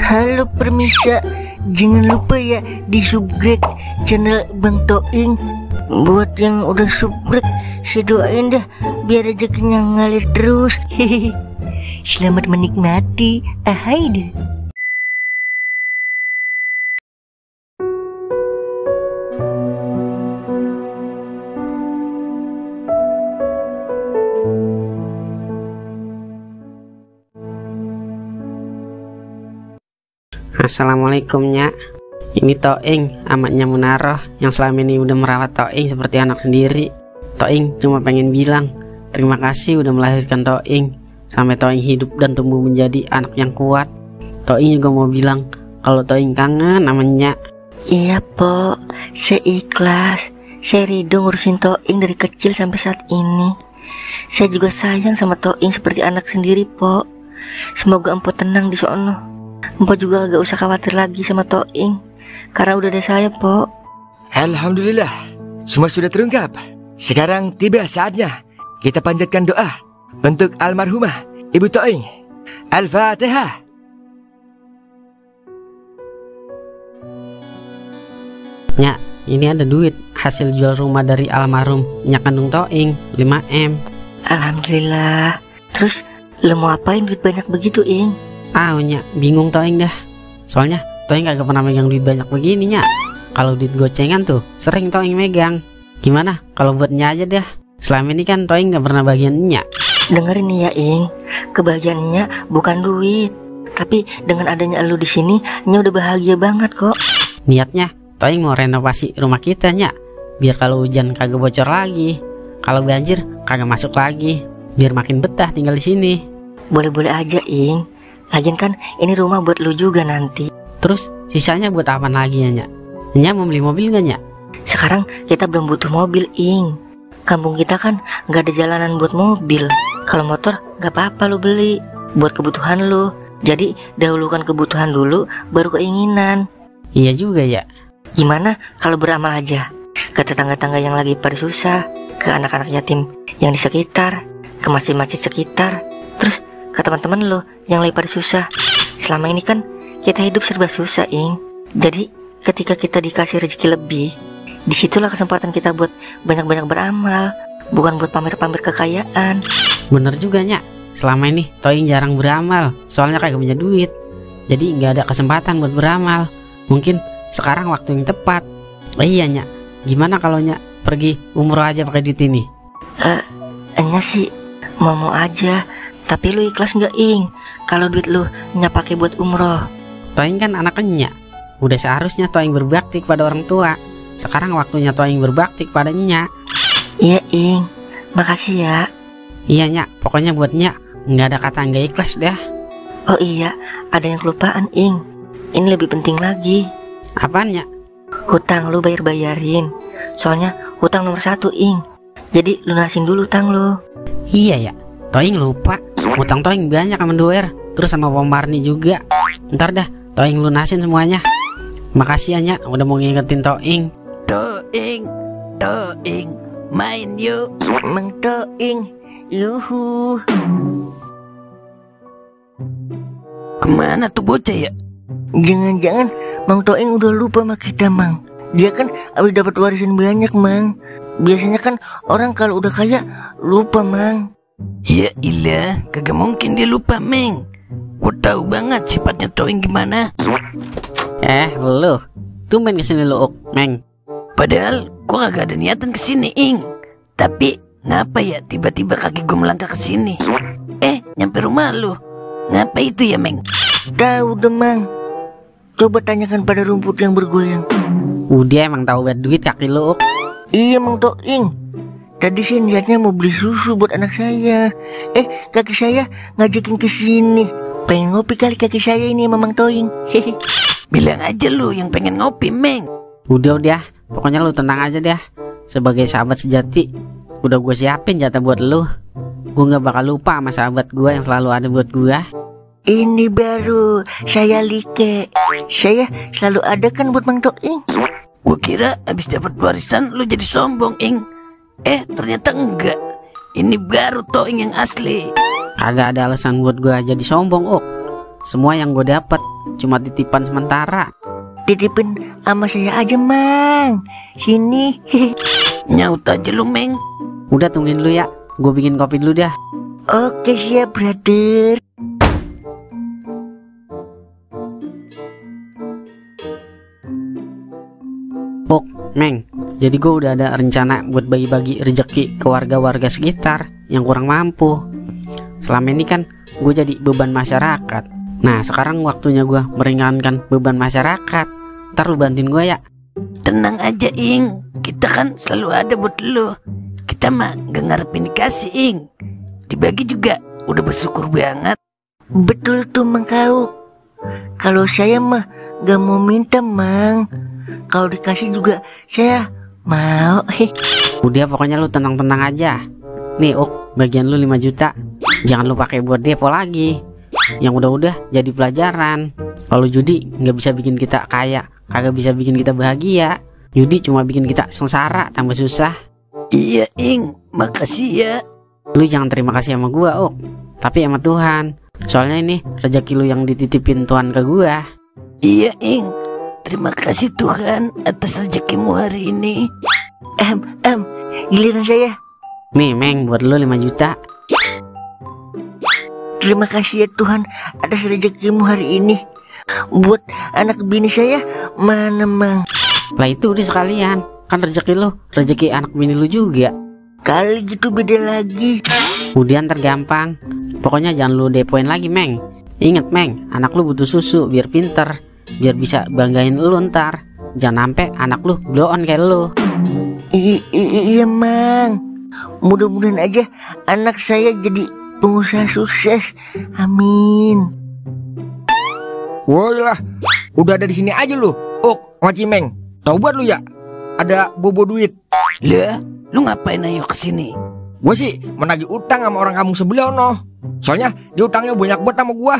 Halo permisa, jangan lupa ya di subscribe channel Bang Toing. Buat yang udah subscribe, saya doain dah biar rezekinya ngalir terus. Hehehe. Selamat menikmati. Ahai deh. Assalamualaikum Nyak. Ini Toing, amatnya Munaroh yang selama ini udah merawat Toing seperti anak sendiri. Toing cuma pengen bilang terima kasih udah melahirkan Toing sampai Toing hidup dan tumbuh menjadi anak yang kuat. Toing juga mau bilang kalau Toing kangen sama Nyak. Iya po, saya ikhlas. Saya ridho ngurusin Toing dari kecil sampai saat ini. Saya juga sayang sama Toing seperti anak sendiri po. Semoga empo tenang di sono. Empo juga gak usah khawatir lagi sama Toing karena udah ada saya po. Alhamdulillah, semua sudah terungkap. Sekarang tiba saatnya kita panjatkan doa untuk almarhumah Ibu Toing. Al-Fatihah. Nyak, ini ada duit hasil jual rumah dari almarhum Nyak kandung Toing 5M. Alhamdulillah. Terus lo mau apain duit banyak begitu, Ing? Nyak, bingung Toing dah. Soalnya Toing gak pernah megang duit banyak begini Nyak. Kalau duit gocengan tuh sering Toing megang. Gimana kalau buat Nyak aja dah? Selama ini kan Toing gak pernah bagian Nyak. Dengerin nih ya Ing, kebahagiaannya bukan duit, tapi dengan adanya lu di sini, Nyak udah bahagia banget kok. Niatnya Toing mau renovasi rumah kita Nyak, biar kalau hujan kagak bocor lagi, kalau banjir kagak masuk lagi, biar makin betah tinggal di sini. Boleh-boleh aja Ing. Lagian kan ini rumah buat lu juga nanti. Terus sisanya buat apa lagi ya Nyak? Nyak mau beli mobil gak Nyak? Sekarang kita belum butuh mobil Ing. Kampung kita kan gak ada jalanan buat mobil. Kalau motor gak apa-apa lu beli buat kebutuhan lu. Jadi dahulukan kebutuhan dulu baru keinginan. Iya juga ya. Gimana kalau beramal aja ke tetangga-tetangga yang lagi pada susah, ke anak-anak yatim yang di sekitar, ke masjid-masjid sekitar, terus ke teman-teman lo yang lagi pada susah. Selama ini kan kita hidup serba susah Ing. Jadi ketika kita dikasih rezeki lebih, disitulah kesempatan kita buat banyak-banyak beramal, bukan buat pamer-pamer kekayaan. Bener juga Nyak. Selama ini Toing jarang beramal, soalnya kagak punya duit. Jadi gak ada kesempatan buat beramal. Mungkin sekarang waktu yang tepat. Iya Nyak, gimana kalau Nyak pergi umroh aja pakai duit ini? Enya sih mau aja. Tapi lu ikhlas nggak Ing kalau duit lu Nyak pakai buat umroh? Toing kan anaknya Nyak. Udah seharusnya Toing berbakti kepada orang tua. Sekarang waktunya Toing berbakti kepada Nyak. Iya Ing, makasih ya. Iya Nyak, pokoknya buat Nyak nggak ada kata nggak ikhlas dah. Oh iya, ada yang kelupaan Ing. Ini lebih penting lagi. Apaan Nyak? Hutang lu bayarin. Soalnya hutang nomor 1 Ing. Jadi lunasin dulu hutang lu. Iya ya, Toing lupa. Utang Toing banyak sama Doer, terus sama Pom Marni juga. Ntar dah Toing lunasin semuanya. Makasih ya Nyak udah mau ngingetin Toing. Toing, main yuk. Mang Toing, yuhu. Kemana tuh bocah ya? Jangan-jangan Mang Toing udah lupa sama kita Mang. Dia kan habis dapat warisan banyak Mang. Biasanya kan orang kalau udah kaya lupa Mang. Ya ilah, kagak mungkin dia lupa Meng. Gua tahu banget sifatnya Toing gimana. Lu tumben kesini lu Meng. Padahal gua kagak ada niatan kesini Ing. Tapi ngapa ya tiba-tiba kaki gua melangkah kesini? Nyampe rumah lu. Ngapa itu ya Meng? Tahu deh Mang. Coba tanyakan pada rumput yang bergoyang. Udah emang tahu buat duit kaki lu. Iya Mang Toing. Tadi sih niatnya mau beli susu buat anak saya. Kaki saya ngajakin ke sini. Pengen ngopi kali kaki saya ini sama Mang Toing. Hehe. Bilang aja lu yang pengen ngopi Meng. Udah, pokoknya lu tenang aja deh. Sebagai sahabat sejati, udah gue siapin jatah buat lu. Gue gak bakal lupa sama sahabat gue yang selalu ada buat gue. Ini baru saya Like. Saya selalu ada kan buat Mang Toing. Gue kira abis dapat warisan lu jadi sombong Ing. Ternyata enggak. Ini baru Toing yang asli. Kagak ada alasan buat gue jadi sombong Semua yang gue dapat cuma titipan sementara. Titipin sama saya aja, Mang. Sini. Nyaut aja lu, Meng. Udah tungguin dulu ya, gue bikin kopi dulu dah. Oke, siap, brother. Pok, Meng, jadi gue udah ada rencana buat bagi-bagi rezeki ke warga-warga sekitar yang kurang mampu. Selama ini kan gue jadi beban masyarakat. Nah, sekarang waktunya gue meringankan beban masyarakat. Ntar lu bantuin gue ya. Tenang aja, Ing. Kita kan selalu ada buat lu. Kita mah gak ngarepin dikasih, Ing. Dibagi juga udah bersyukur banget. Betul tuh, Mang Kauk. Kalau saya mah gak mau minta, Mang. Kalau dikasih juga saya mau. Udah pokoknya lu tenang-tenang aja. Nih, bagian lu 5 juta. Jangan lu pakai buat depo lagi. Yang udah-udah jadi pelajaran. Kalau judi nggak bisa bikin kita kaya, kagak bisa bikin kita bahagia. Judi cuma bikin kita sengsara tambah susah. Iya, Ing. Makasih ya. Lu jangan terima kasih sama gua, tapi sama Tuhan. Soalnya ini rezeki lu yang dititipin Tuhan ke gua. Iya, Ing. Terima kasih Tuhan atas rezekimu hari ini. Giliran saya. Nih, Meng, buat lu 5 juta. Terima kasih ya Tuhan atas rezekimu hari ini. Buat anak bini saya mana, Mang? Lah itu udah sekalian. Kan rezeki lu, rezeki anak bini lu juga. Kali gitu beda lagi. Udah ntar gampang. Pokoknya jangan lu depoin lagi, Meng. Ingat, Meng, anak lu butuh susu biar pinter, biar bisa banggain lu ntar. Jangan sampai anak lu blow on kayak lu. Iya, Mang. Mudah-mudahan aja anak saya jadi pengusaha sukses. Amin. Woi lah, udah ada di sini aja lu. Sama Cimeng. Tahu buat lu ya, ada bobo duit. Lah, lu ngapain ayo kesini? Gue sih menagih utang sama orang kampung sebelah no. Soalnya dia utangnya banyak buat sama gua.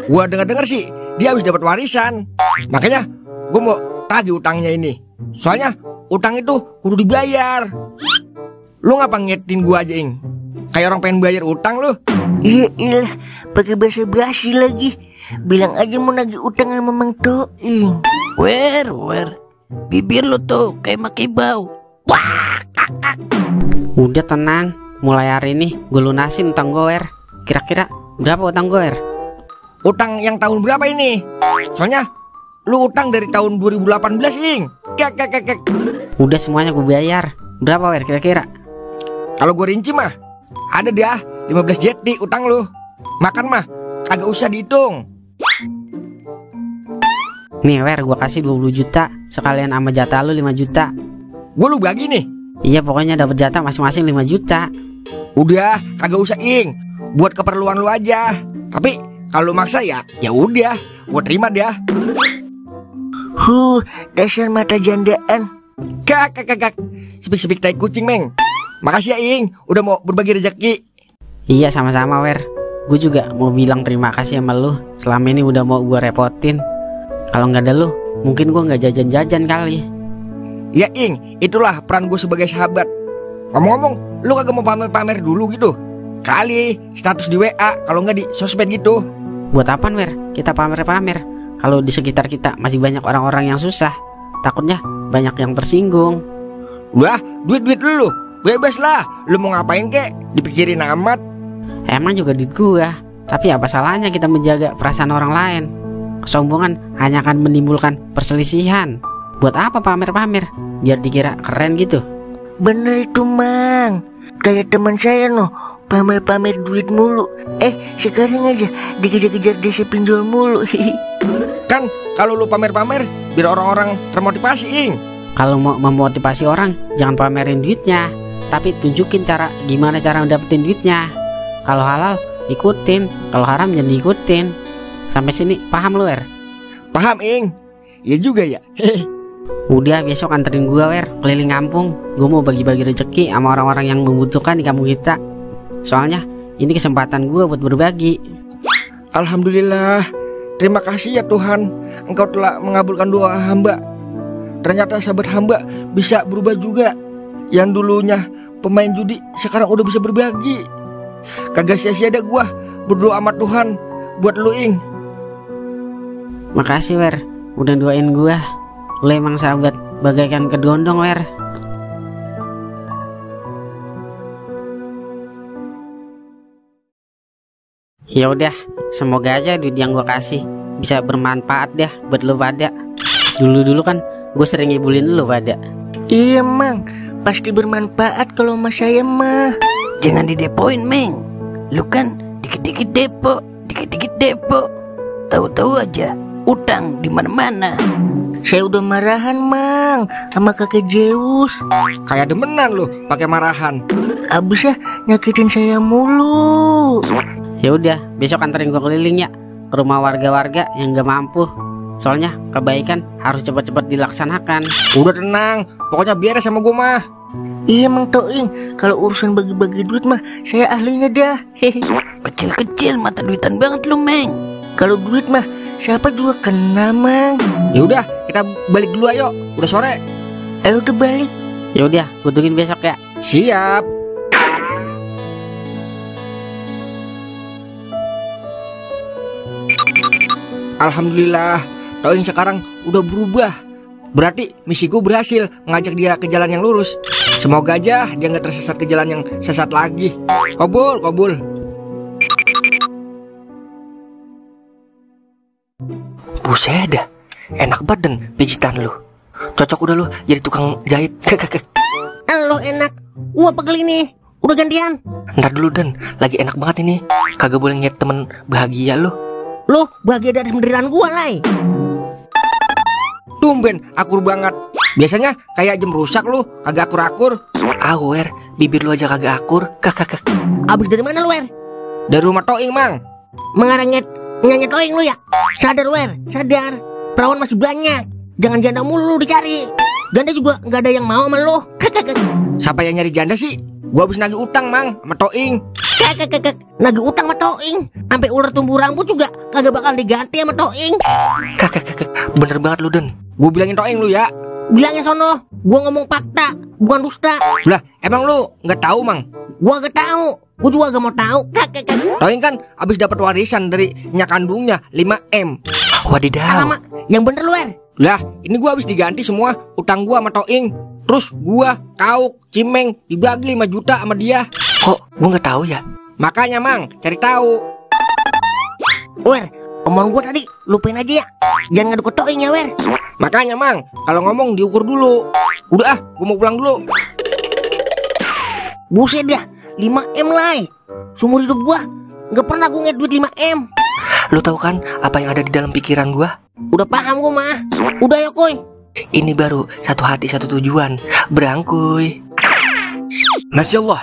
Gua denger sih dia habis dapat warisan. Makanya gua mau tagih utangnya ini. Soalnya utang itu kudu dibayar. Lu ngapa ngetin gua aja, Ing? Kayak orang pengen bayar utang lu. Iya, pakai bahasa basi lagi. Bilang aja mau nagih utang sama Mang Toing. Wer, bibir lu tuh kayak makai bau. Wah, kakak. Udah tenang, mulai hari ini gue lunasin utang gue, Wer. Kira-kira berapa utang gue, Wer? Utang yang tahun berapa ini? Soalnya lu utang dari tahun 2018, Ing. Kek. Udah semuanya gue bayar. Berapa, Wer, kira-kira? Kalau gue rinci mah ada dah 15 jeti utang lu. Makan mah kagak usah dihitung. Nih, Wer, gue kasih 20 juta. Sekalian sama jatah lu 5 juta. Gue lu bagi nih. Iya, pokoknya dapat jatah masing-masing 5 juta. Udah, kagak usah, Ing. Buat keperluan lu aja. Tapi kalau maksa ya udah, gue terima dah. Dasar mata jandaan. Kak. Sepik-sepik tai kucing, Meng. Makasih ya, Ing, udah mau berbagi rezeki. Iya, sama-sama, Wer. Gue juga mau bilang terima kasih sama lu. Selama ini udah mau gue repotin. Kalau nggak ada lu, mungkin gue nggak jajan-jajan kali. Ya, Ing, itulah peran gue sebagai sahabat. Ngomong-ngomong, lu kagak mau pamer-pamer dulu gitu? Kali status di WA, kalau nggak di sosmed gitu. Buat apaan, Wer? Kita pamer-pamer kalau di sekitar kita masih banyak orang-orang yang susah. Takutnya banyak yang tersinggung. Wah, duit lu bebas lah. Lu mau ngapain kek, dipikirin amat. Emang juga duit gua, tapi apa salahnya kita menjaga perasaan orang lain? Kesombongan hanya akan menimbulkan perselisihan. Buat apa pamer-pamer? Biar dikira keren gitu. Bener itu, Mang. Kayak teman saya no, pamer-pamer duit mulu. Sekarang aja dikejar-kejar desa pinjol mulu. Kan kalau lu pamer-pamer biar orang-orang termotivasi, Ing. Kalau mau memotivasi orang, jangan pamerin duitnya, tapi tunjukin gimana cara dapetin duitnya. Kalau halal ikutin, kalau haram jangan diikutin. Sampai sini paham lu, Wer? Paham, Ing. Ya juga ya. Udah, besok anterin gua, Wer, keliling kampung. Gua mau bagi-bagi rezeki sama orang-orang yang membutuhkan di kampung kita. Soalnya ini kesempatan gua buat berbagi. Alhamdulillah. Terima kasih ya Tuhan, Engkau telah mengabulkan doa hamba. Ternyata sahabat hamba bisa berubah juga. Yang dulunya pemain judi sekarang udah bisa berbagi. Kagak sia-sia dah gua berdoa sama Tuhan buat lu, Ing. Makasih Wer, udah doain gua. Lo emang sahabat bagaikan kedondong Wer. Ya udah, semoga aja duit yang gua kasih bisa bermanfaat deh buat lo pada. Dulu kan gue sering ngibulin lo pada. Iya Mang, pasti bermanfaat kalau mas saya mah. Jangan didepoin, Meng. Lu kan dikit-dikit depo, dikit-dikit depo. Tahu-tahu aja utang di mana-mana. Saya udah marahan Mang sama kakek Zeus. Kayak demenan lu pakai marahan. Abis ya nyakitin saya mulu. Ya udah, besok anterin gua keliling ya ke rumah warga-warga yang gak mampu. Soalnya kebaikan harus cepat-cepat dilaksanakan. Udah tenang, pokoknya beres sama gue mah. Iya Mang Toing, kalau urusan bagi-bagi duit mah saya ahlinya dah. Hehe. Kecil-kecil mata duitan banget lu, Meng. Kalau duit mah siapa juga kena Mang. Ya udah, kita balik dulu ayo. Udah sore. Ayo udah balik. Ya udah, gua tungguin besok ya. Siap. Alhamdulillah, Toing sekarang udah berubah. Berarti misi gue berhasil ngajak dia ke jalan yang lurus. Semoga aja dia nggak tersesat ke jalan yang sesat lagi. Kobul, kobul. Buset dah, enak badan pijitan lu. Cocok udah lu jadi tukang jahit. Lo enak, gua pegel ini. Udah gantian. Ntar dulu Dan, lagi enak banget ini. Kagak boleh ngeliat temen bahagia lu. Lo bahagia dari penderitaan gua, Lai. Tumben akur banget. Biasanya kayak jam rusak lu, kagak akur-akur. Awer, bibir lu aja kagak akur. Kakak. Abis dari mana lu, Wer? Dari rumah Toing, Mang. Mengarangnya nyanyet Toing lu ya? Sadar, Wer, sadar. Perawan masih banyak. Jangan janda mulu lu dicari. Janda juga nggak ada yang mau sama lu. Siapa yang nyari janda sih? Gua habis nagih utang, Mang, sama Toing. Nagih utang sama Toing. Sampai ular tumbuh rambut juga kagak bakal diganti sama Toing. Kakak. Bener banget lu Dan. Gua bilangin Toing lu ya. Bilangin sono, gua ngomong fakta, bukan dusta. Lah, emang lu nggak tahu, Mang? Gua gak tahu. Gua juga gak mau tahu. Toing kan abis dapat warisan dari nyak kandungnya 5M. Wadidaw. Alamak, yang bener lu, Wer. Lah, ini gua habis diganti semua utang gua sama Toing. Terus gua, Kauk, Cimeng dibagi 5 juta sama dia. Kok gua nggak tahu ya? Makanya, Mang, cari tahu. Wer, omongan gua tadi lupain aja ya. Jangan ngadu ke Toing ya, Wer. Makanya, Mang, kalau ngomong diukur dulu. Udah gua mau pulang dulu. Buset dah, 5M, Lai. Seumur hidup gua gak pernah gua ngeliat duit 5M. Lu tahu kan apa yang ada di dalam pikiran gua? Udah paham gua mah. Udah ya, Koy. Ini baru satu hati satu tujuan. Berangkuy. Masya Allah,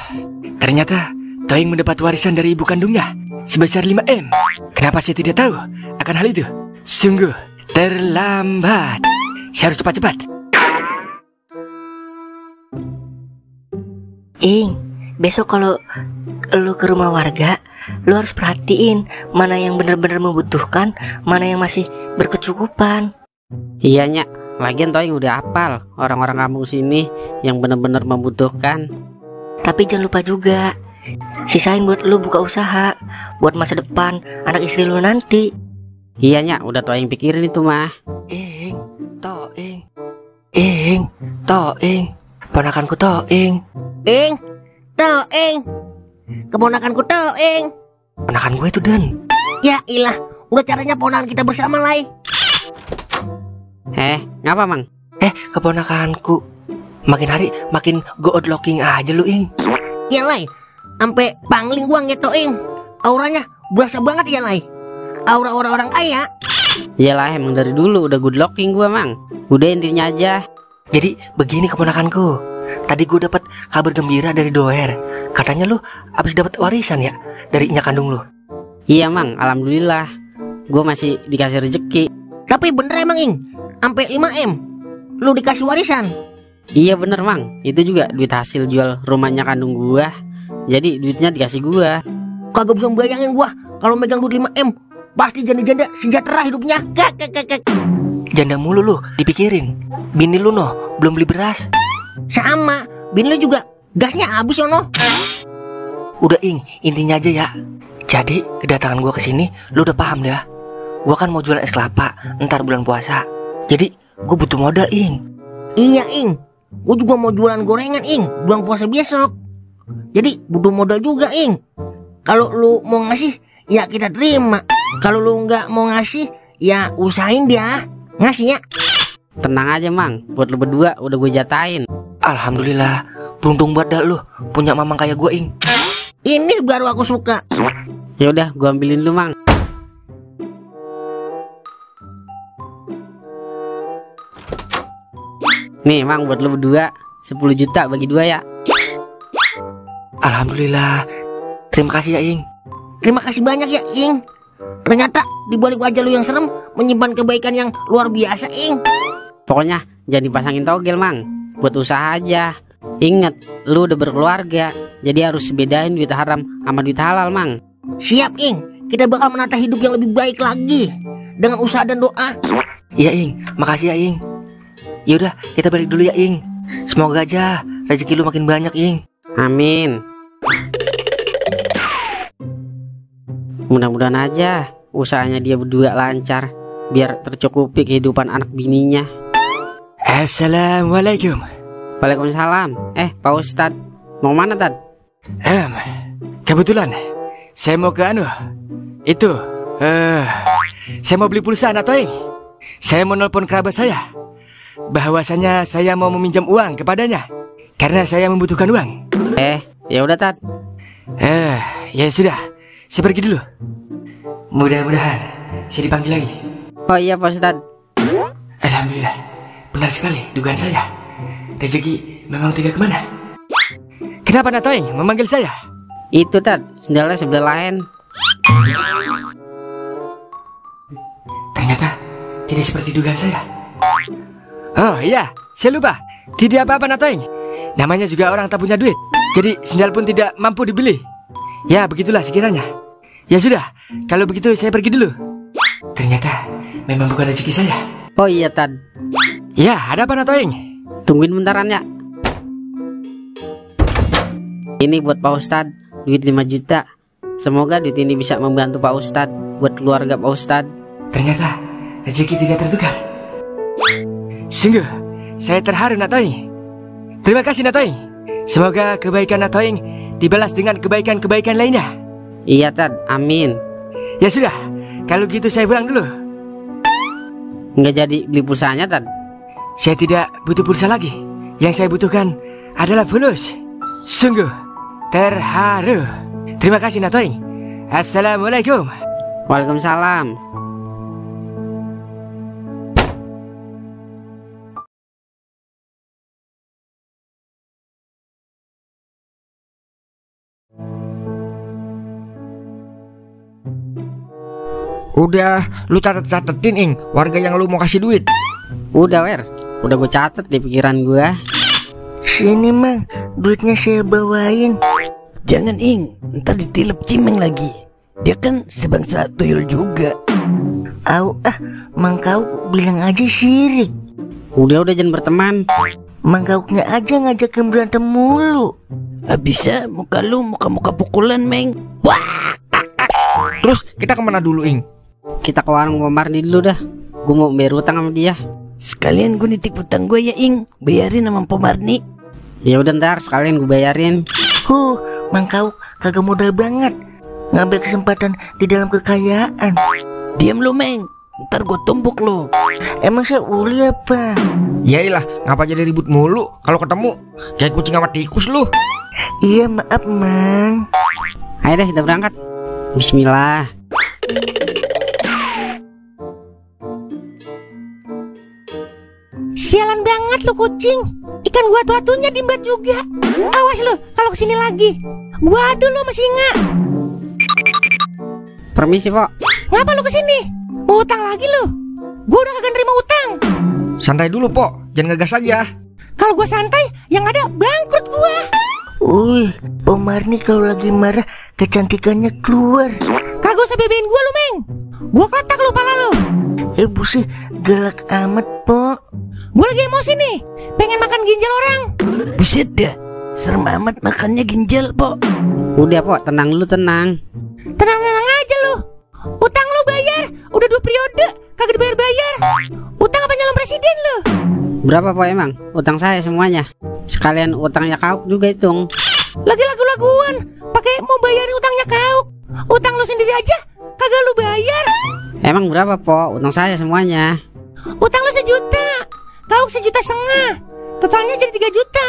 ternyata Toing mendapat warisan dari ibu kandungnya sebesar 5M. Kenapa saya tidak tahu akan hal itu? Sungguh terlambat. Saya harus cepat-cepat. Ing, besok kalau lu ke rumah warga, lu harus perhatiin mana yang benar-benar membutuhkan, mana yang masih berkecukupan. Iya Nyak, lagian Toing udah hafal orang-orang kampung sini yang benar-benar membutuhkan. Tapi jangan lupa juga sisain buat lu buka usaha, buat masa depan anak istri lu nanti. Iya Nyak, udah Toing pikirin itu mah. Ing, Toing, ponakanku Toing. Ing, Toing. Keponakanku Toing. Ponakan gue itu Dan. Ya ilah, udah caranya ponakan kita bersama, Lai. Ngapa Mang? Keponakanku. Makin hari makin good looking aja lu Ing. Ya, Lai. Sampai pangling gua ngeliat Toing. Auranya berasa banget ya, Lai. Aura orang kaya. Iyalah emang dari dulu udah good looking gua Mang. Udah intinya aja. Jadi begini keponakanku. Tadi gue dapat kabar gembira dari Doer. Katanya lu abis dapat warisan ya dari nyak kandung lu. Iya Mang, alhamdulillah. Gua masih dikasih rezeki. Tapi bener emang, Ing. Sampai 5M lu dikasih warisan. Iya bener Mang, itu juga duit hasil jual rumahnya kandung gua. Jadi duitnya dikasih gua. Kagak bisa bayangin gua kalau megang duit 5M. Pasti janda-janda sejahtera hidupnya. Janda mulu lu dipikirin. Bini lu noh belum beli beras. Sama, bini lu juga gasnya habis yono. Udah Ing, intinya aja ya. Jadi kedatangan gua kesini lu udah paham dah. Gua kan mau jualan es kelapa ntar bulan puasa. Jadi gue butuh modal, Ing. Iya, Ing. Gue juga mau jualan gorengan, Ing, bulan puasa besok. Jadi butuh modal juga, Ing. Kalau lu mau ngasih, ya kita terima. Kalau lu nggak mau ngasih, ya usahain dia ngasih ya. Tenang aja Mang, buat lu berdua udah gue jatain. Alhamdulillah, beruntung banget dah lu punya mamang kayak gue, Ing. Ini baru aku suka. Ya udah, gue ambilin lu Mang. Nih Mang, buat lu berdua 10 juta bagi 2 ya. Alhamdulillah. Terima kasih ya, Ing. Terima kasih banyak ya, Ing. Ternyata di balik wajah lu yang serem menyimpan kebaikan yang luar biasa, Ing. Pokoknya jangan dipasangin togel Mang, buat usaha aja. Ingat, lu udah berkeluarga, jadi harus bedain duit haram sama duit halal Mang. Siap, Ing. Kita bakal menata hidup yang lebih baik lagi dengan usaha dan doa. Iya, Ing. Makasih ya, Ing. Yaudah, kita balik dulu ya, Ing. Semoga aja rezeki lu makin banyak, Ing. Amin. Mudah-mudahan aja usahanya dia berdua lancar, biar tercukupi kehidupan anak bininya. Assalamualaikum. Waalaikumsalam. Pak Ustadz, mau mana Tad? Kebetulan saya mau ke itu. Saya mau beli pulsa anak Toing. Saya mau nelpon kerabat saya, bahwasanya saya mau meminjam uang kepadanya karena saya membutuhkan uang. Ya udah Tad. Ya sudah, saya pergi dulu. Mudah-mudahan saya dipanggil lagi. Oh iya Pak Ustadz. Alhamdulillah, benar sekali dugaan saya. Rezeki memang tidak kemana. Kenapa Natoing memanggil saya? Itu Tad, sendalnya sebelah lain. Ternyata tidak seperti dugaan saya. Oh iya, saya lupa. Tidak apa-apa Natoing. Namanya juga orang tak punya duit, jadi sendal pun tidak mampu dibeli. Ya begitulah sekiranya. Ya sudah, kalau begitu saya pergi dulu. Ternyata memang bukan rezeki saya. Oh iya Tad. Ya, ada apa Natoing? Tungguin bentaran ya. Ini buat Pak Ustadz, duit 5 juta. Semoga duit ini bisa membantu Pak Ustadz buat keluarga Pak Ustadz. Ternyata rezeki tidak tertukar. Sungguh, saya terharu Natoing. Terima kasih Natoing. Semoga kebaikan Natoing dibalas dengan kebaikan-kebaikan lainnya. Iya Tad, amin. Ya sudah, kalau gitu saya pulang dulu. Nggak jadi beli pulsanya Tad. Saya tidak butuh pulsa lagi. Yang saya butuhkan adalah fulus. Sungguh terharu. Terima kasih Natoing. Assalamualaikum. Waalaikumsalam. Udah, lu catet-catetin Ing warga yang lu mau kasih duit. Udah Wer, udah gue catet di pikiran gue. Sini Mang, duitnya saya bawain. Jangan Ing, ntar ditilep Cimeng lagi. Dia kan sebangsa tuyul juga. Mang Kauk bilang aja sirik. Udah jangan berteman. Mang Kauknya aja ngajakin berantem mulu. Bisa muka lu muka-muka pukulan Meng. Wah. Terus kita kemana dulu Ing? Kita ke warung Marni dulu dah. Gue mau bayar utang sama dia. Sekalian gue nitip utang gue ya Ing, bayarin sama Pomarni. Ya udah ntar sekalian gue bayarin. Mang Kauk kagak modal banget ngambil kesempatan di dalam kekayaan. Diam lu Meng, ntar gue tumbuk lu. Emang saya uli apa? Yailah, ngapa jadi ribut mulu kalau ketemu? Kayak kucing sama tikus lu. Iya maaf Mang. Ayo deh kita berangkat. Bismillah. Sialan banget lu kucing. Ikan gua tuatunya diembat juga. Awas lu kalau kesini lagi. Gua adu lu sama singa. Permisi Pok. Ngapa lu kesini? Mau utang lagi lu? Gua udah kagak nerima utang. Santai dulu Pok, jangan ngegas aja. Kalau gua santai, yang ada bangkrut gua. Pomarni kalau lagi marah kecantikannya keluar. Kagak usah bebein gua lu Meng. Gua keletak lu pala lu. Buset, galak amat Pok. Gua lagi emosi nih, pengen makan ginjal orang. Buset dah, serem amat makannya ginjal Pok. Udah Pok, tenang dulu tenang. Tenang-tenang aja lu. Utang lu bayar, udah 2 periode kagak dibayar-bayar. Utang apa nyalon presiden lu? Berapa po emang utang saya semuanya? Sekalian utangnya Kauk juga hitung. Lagi lagu-laguan, pakai mau bayarin utangnya Kauk. Utang lu sendiri aja kagak lu bayar. Emang berapa po utang saya semuanya? Utang lu 1 juta, Kauk 1,5 juta. Totalnya jadi 3 juta.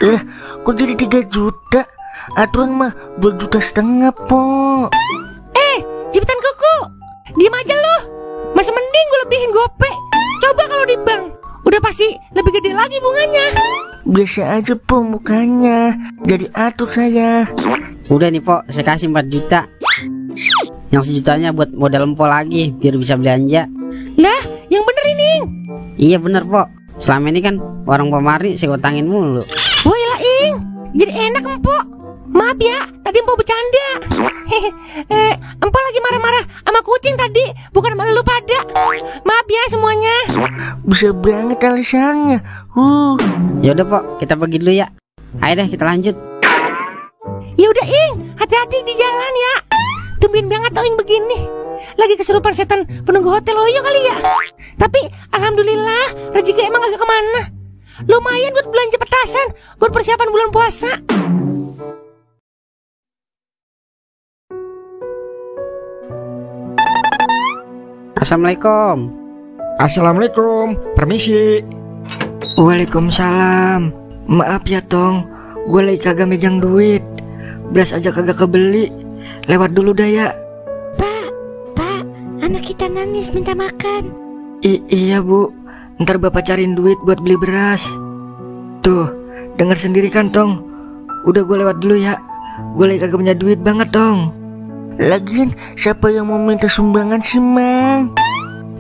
Lah, kok jadi 3 juta? Aturan mah 2,5 juta, Po. Jepitan kuku, diem aja lu. Masih mending gue lebihin gope. Coba kalau di bank, udah pasti lebih gede lagi bunganya. Biasa aja, Po, mukanya. Jadi atur saya. Udah nih po, saya kasih 4 juta. Yang 1 jutanya buat modal empo lagi, biar bisa belanja. Lah, yang bener ini. Iya bener po, selama ini kan orang pemari saya utangin mulu. Woi lah Ing, jadi enak empok. Maaf ya, tadi empok bercanda. Empok lagi marah-marah sama kucing tadi, bukan sama lu pada. Maaf ya semuanya. Bisa banget alasannya. Yaudah po, kita pergi dulu ya. Ayo deh kita lanjut. Ya udah Ing, hati-hati di jalan ya. Tumben banget Ing begini. Lagi kesurupan setan penunggu hotel Oyo kali ya. Tapi alhamdulillah rezeki emang agak kemana. Lumayan buat belanja petasan, buat persiapan bulan puasa. Assalamualaikum. Assalamualaikum, permisi. Waalaikumsalam. Maaf ya, Tong. Gue lagi kagak megang duit. Beras aja kagak kebeli. Lewat dulu dah ya. Pak, anak kita nangis minta makan. Iya, Bu. Ntar Bapak cariin duit buat beli beras. Tuh, dengar sendiri kan, Tong. Udah gue lewat dulu ya. Gue lagi kagak punya duit banget, Tong. Lagian siapa yang mau minta sumbangan sih, Mang?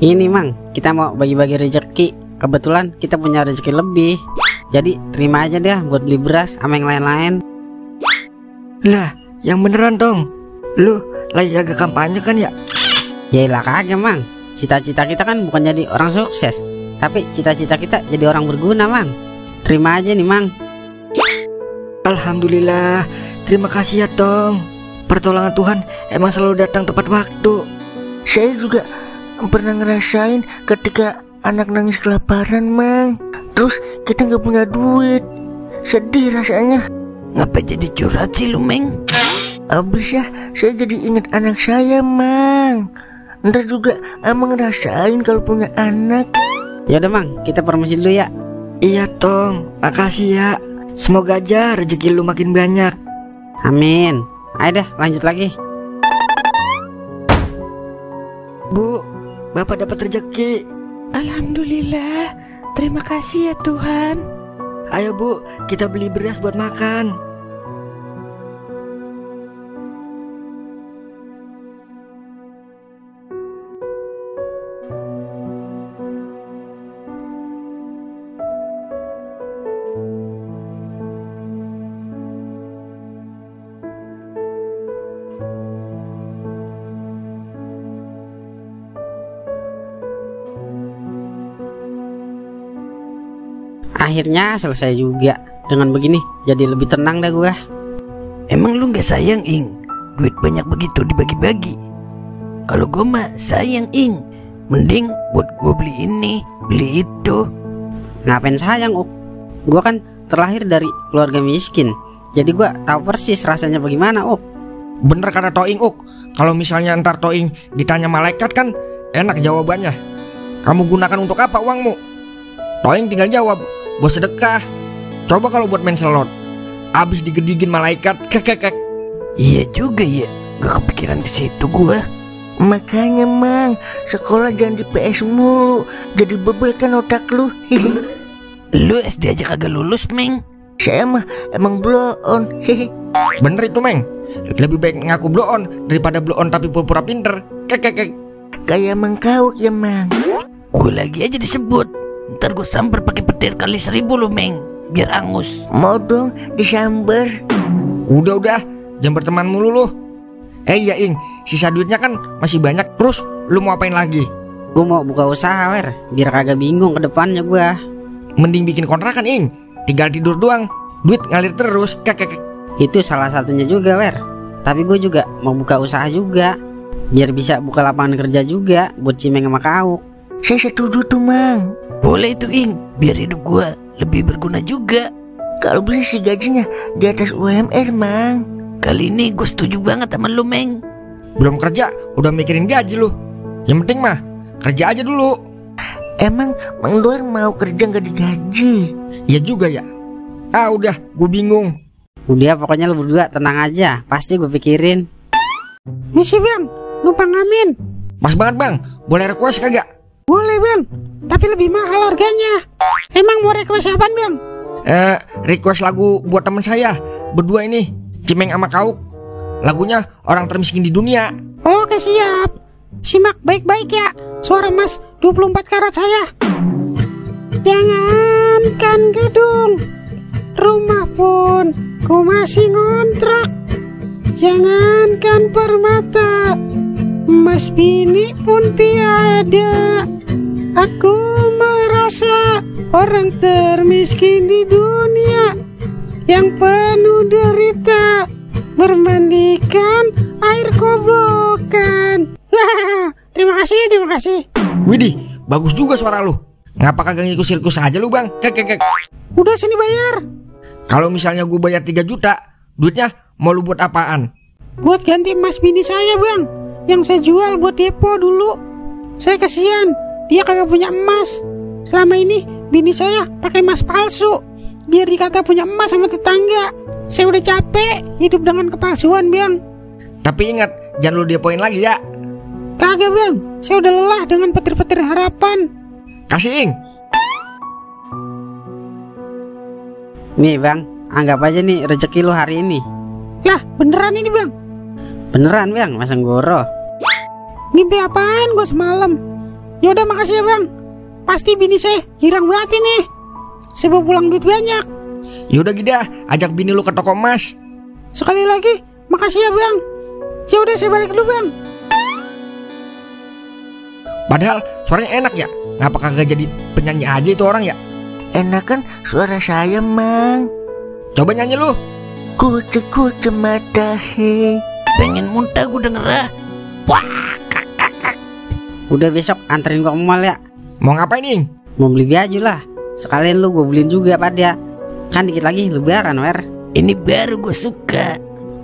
Ini Mang, kita mau bagi-bagi rezeki. Kebetulan kita punya rezeki lebih. Jadi terima aja deh buat beli beras sama yang lain-lain. Lah, yang beneran, Tong. Lu lagi kagak kampanye kan ya? Yaelah kagak Mang. Cita-cita kita kan bukan jadi orang sukses, tapi cita-cita kita jadi orang berguna Mang. Terima aja nih Mang. Alhamdulillah. Terima kasih ya, Tong. Pertolongan Tuhan emang selalu datang tepat waktu. Saya juga pernah ngerasain ketika anak nangis kelaparan, Mang. Terus kita nggak punya duit. Sedih rasanya. Ngapa jadi curhat sih lu, Meng? Abis ya, saya jadi ingat anak saya, Mang. Ntar juga Amang ngerasain kalau punya anak. Yaudah Mang, kita permisi dulu ya. Iya, Tong. Makasih ya. Semoga aja rezeki lu makin banyak. Amin. Ayo dah lanjut lagi. Bu, Bapak dapat rezeki. Alhamdulillah. Terima kasih ya Tuhan. Ayo Bu, kita beli beras buat makan. Akhirnya selesai juga. Dengan begini jadi lebih tenang dah gua. Emang lu gak sayang, Ing? Duit banyak begitu dibagi-bagi. Kalau gue mah sayang, Ing. Mending buat gue beli ini, beli itu. Ngapain sayang, Uk? Gua kan terlahir dari keluarga miskin. Jadi gua tahu persis rasanya bagaimana, Uk. Bener kata Toing, Uk. Kalau misalnya ntar Toing ditanya malaikat kan enak jawabannya. Kamu gunakan untuk apa uangmu? Toing tinggal jawab, buat sedekah. Coba kalau buat main slot, abis digedigin malaikat, kekekek. Iya juga ya, gak kepikiran ke situ gua. Makanya Mang, sekolah jangan di PS mulu. Jadi bebel kan otak lu. Lu SD aja kagak lulus, Meng. Saya mah emang blow on. Bener itu, Meng. Lebih baik ngaku blow on daripada blow on tapi pura-pura pinter. Kekekek. Kayak Mang Kauk ya, Mang. Gue lagi aja disebut. Ntar gue samper pakai petir kali 1000 lu, Meng. Biar angus. Mau dong disamber. Udah, jangan berteman mulu lu. Iya, Ing, sisa duitnya kan masih banyak. Terus lu mau apain lagi? Gua mau buka usaha, Wer. Biar kagak bingung ke depannya gua. Mending bikin kontrakan, Ing. Tinggal tidur doang, duit ngalir terus. Kekekek. Itu salah satunya juga, Wer. Tapi gue juga mau buka usaha juga. Biar bisa buka lapangan kerja juga buat Cimeng sama Kauk. Saya setuju tuh, Mang. Boleh itu, Ing. Biar hidup gua lebih berguna juga. Kalau bisa sih gajinya di atas UMR, Mang. Kali ini gue setuju banget sama lu, Meng. Belum kerja udah mikirin gaji lu. Yang penting mah kerja aja dulu. Emang Mang Luar mau kerja nggak digaji? Iya juga ya. Udah, gue bingung. Udah pokoknya lu berdua tenang aja, pasti gue pikirin. Misi bang, lupa ngamen. Pas banget bang, boleh request kagak? Boleh bang, tapi lebih mahal harganya. Emang mau request apaan bang? Request lagu buat teman saya berdua ini, Cimeng sama Kauk. Lagunya Orang Termiskin di Dunia. Oke siap. Simak baik-baik ya. Suara mas 24 karat saya. Jangankan gedung, rumah pun ku masih ngontrak. Jangankan permata, emas bini pun tiada. Aku merasa orang termiskin di dunia, yang penuh derita, bermandikan air kobokan. Terima kasih. Widih, bagus juga suara lu. Ngapa kagak ngikut sirkus aja lu bang? Kek. Udah sini bayar. Kalau misalnya gue bayar 3 juta, duitnya mau lu buat apaan? Buat ganti emas bini saya bang, yang saya jual buat depo dulu. Saya kasihan, dia kagak punya emas. Selama ini bini saya pakai emas palsu, biar dikata punya emas sama tetangga. Saya udah capek hidup dengan kepalsuan bang. Tapi ingat, jangan lu depoin lagi ya. Kagak bang, saya udah lelah dengan petir-petir harapan. Kasih Ing. Nih bang, anggap aja nih rezeki lu hari ini. Lah beneran ini bang? Beneran bang, masa ngoro. Mimpi apaan gue semalam? Yaudah makasih ya bang. Pasti bini saya girang banget ini. Saya bawa pulang duit banyak. Yaudah Gida, ajak bini lu ke toko emas. Sekali lagi, makasih ya bang. Yaudah saya balik dulu bang. Padahal suaranya enak ya. Ngapa kagak jadi penyanyi aja itu orang ya? Enak kan suara saya, Mang. Coba nyanyi lu. Kuce mata he. Pengen muntah gue denger ah. Wah. Udah besok anterin gua ke mall ya. Mau ngapain Ing? Mau beli baju lah. Sekalian lu gue beliin juga pada. Kan dikit lagi lebaran wer. Ini baru gue suka.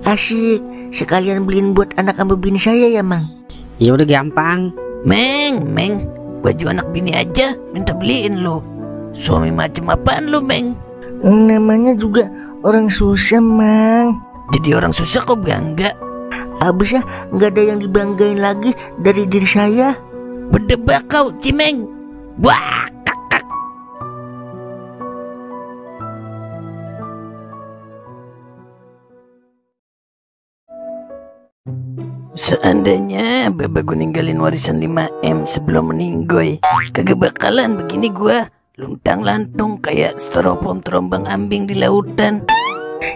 Asik. Sekalian beliin buat anak sama bini saya ya, Mang. Ya udah gampang. Meng, baju anak bini aja minta beliin lo. Suami macam apaan lo, Meng? Namanya juga orang susah, Mang. Jadi orang susah kok bangga? Abisnya nggak ada yang dibanggain lagi dari diri saya. Berdebak kau, Cimeng. Wah, kakak. Seandainya Baba gue ninggalin warisan 5M sebelum meninggoy, kagak bakalan begini gue luntang lantung kayak styrofoam terombang ambing di lautan.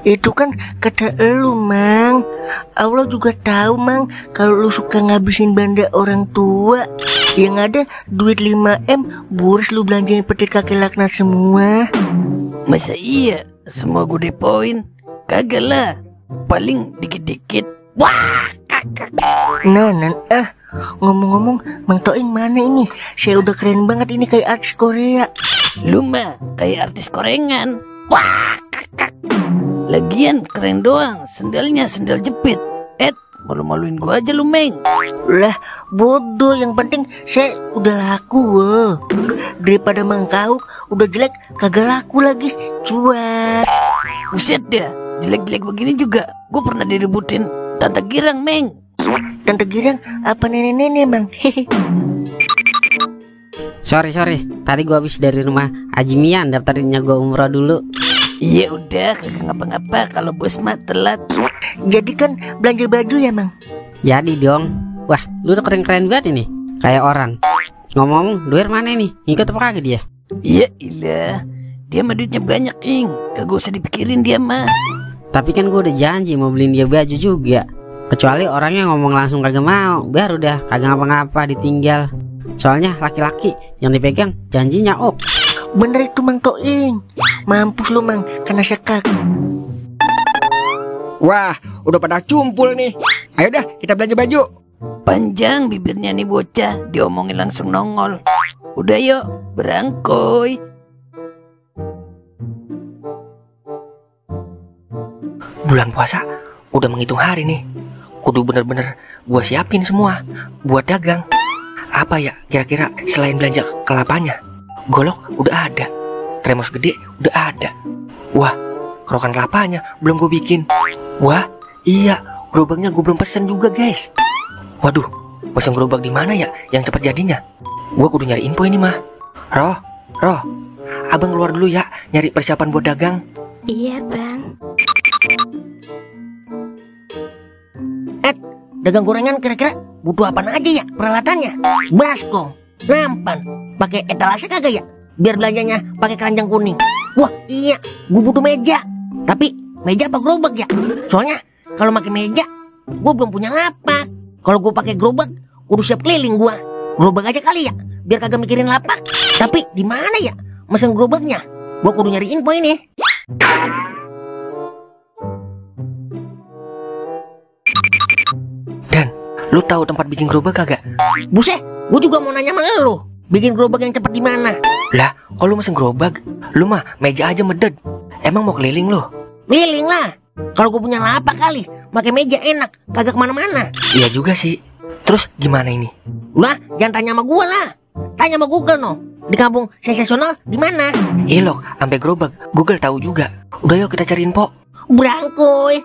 Itu kan kata elu, Mang. Allah juga tahu, Mang, kalau lu suka ngabisin benda orang tua. Yang ada duit 5M boros lu belanjain petir kakek laknat semua. Masa iya semua gue depoin? Kagak lah, paling dikit-dikit. Wah, kakak. Nah, ngomong-ngomong, Mang Toing mana ini? Saya udah keren banget ini kayak artis Korea. Lu mah kayak artis korengan. Wah, kakak. Lagian keren doang, sendalnya sendal jepit. Malu-maluin gua aja lu, Meng. Lah, bodoh, yang penting saya udah laku, woh. Daripada Mang Kauk udah jelek kagak laku lagi, cuek. Buset dah, jelek-jelek begini juga gua pernah direbutin Tante Girang, Meng. Tante Girang apa nenek-nenek, Mang? Hehe. Sorry, tadi gua habis dari rumah Haji Mian daftarinnya gua umroh dulu. Iya udah, kagak ngapa-ngapa kalau bos mah telat. Jadi kan belanja baju ya, Mang? Jadi dong. Wah, lu udah keren-keren banget ini. Kayak orang. Ngomong, duit mana nih? Ngikut apa kagak dia? Iya ilah, dia mah duitnya banyak, Ing. Kagak usah dipikirin dia mah. Tapi kan gua udah janji mau beliin dia baju juga. Kecuali orangnya ngomong langsung kagak mau, baru dah kagak ngapa-ngapa ditinggal. Soalnya laki-laki yang dipegang janjinya op. Bener itu, Mang Toing. Mampus lu, Mang, kena sekak. Wah, udah pada cumpul nih. Ayo dah kita belanja baju. Panjang bibirnya nih bocah, diomongin langsung nongol. Udah yuk, berangkoy. Bulan puasa udah menghitung hari nih. Kudu bener-bener gua siapin semua buat dagang. Apa ya kira-kira selain belanja kelapanya? Golok udah ada, termos gede udah ada. Wah, kerokan kelapanya belum gue bikin. Wah, iya, gerobaknya gue belum pesen juga guys. Waduh, pesen gerobak di mana ya yang cepat jadinya? Gue kudu nyari info ini mah. Roh, abang keluar dulu ya nyari persiapan buat dagang. Iya bang. Dagang gorengan kira-kira butuh apa aja ya peralatannya? Baskom, nampan, pakai etalase kagak ya? Biar belanjanya pakai keranjang kuning. Wah iya, gue butuh meja. Tapi meja apa gerobak ya? Soalnya kalau pakai meja, gue belum punya lapak. Kalau gue pakai gerobak, kudu siap keliling gue. Gerobak aja kali ya, biar kagak mikirin lapak. Tapi di mana ya mesen gerobaknya? Gue kudu nyari info ini. Lu tahu tempat bikin gerobak kagak? Buset, gue juga mau nanya sama lu. Bikin gerobak yang cepat di mana? Lah, kalau lu mesen gerobak, lu mah meja aja meded. Emang mau keliling lu? Keliling lah. Kalau gue punya lapak kali, pakai meja enak, kagak kemana-mana. Iya juga sih. Terus gimana ini? Lah, jangan tanya sama gue lah. Tanya sama Google no. Di kampung sensasional di mana? Ilok, sampai gerobak, Google tahu juga. Udah yuk kita cariin po. Berangkuy.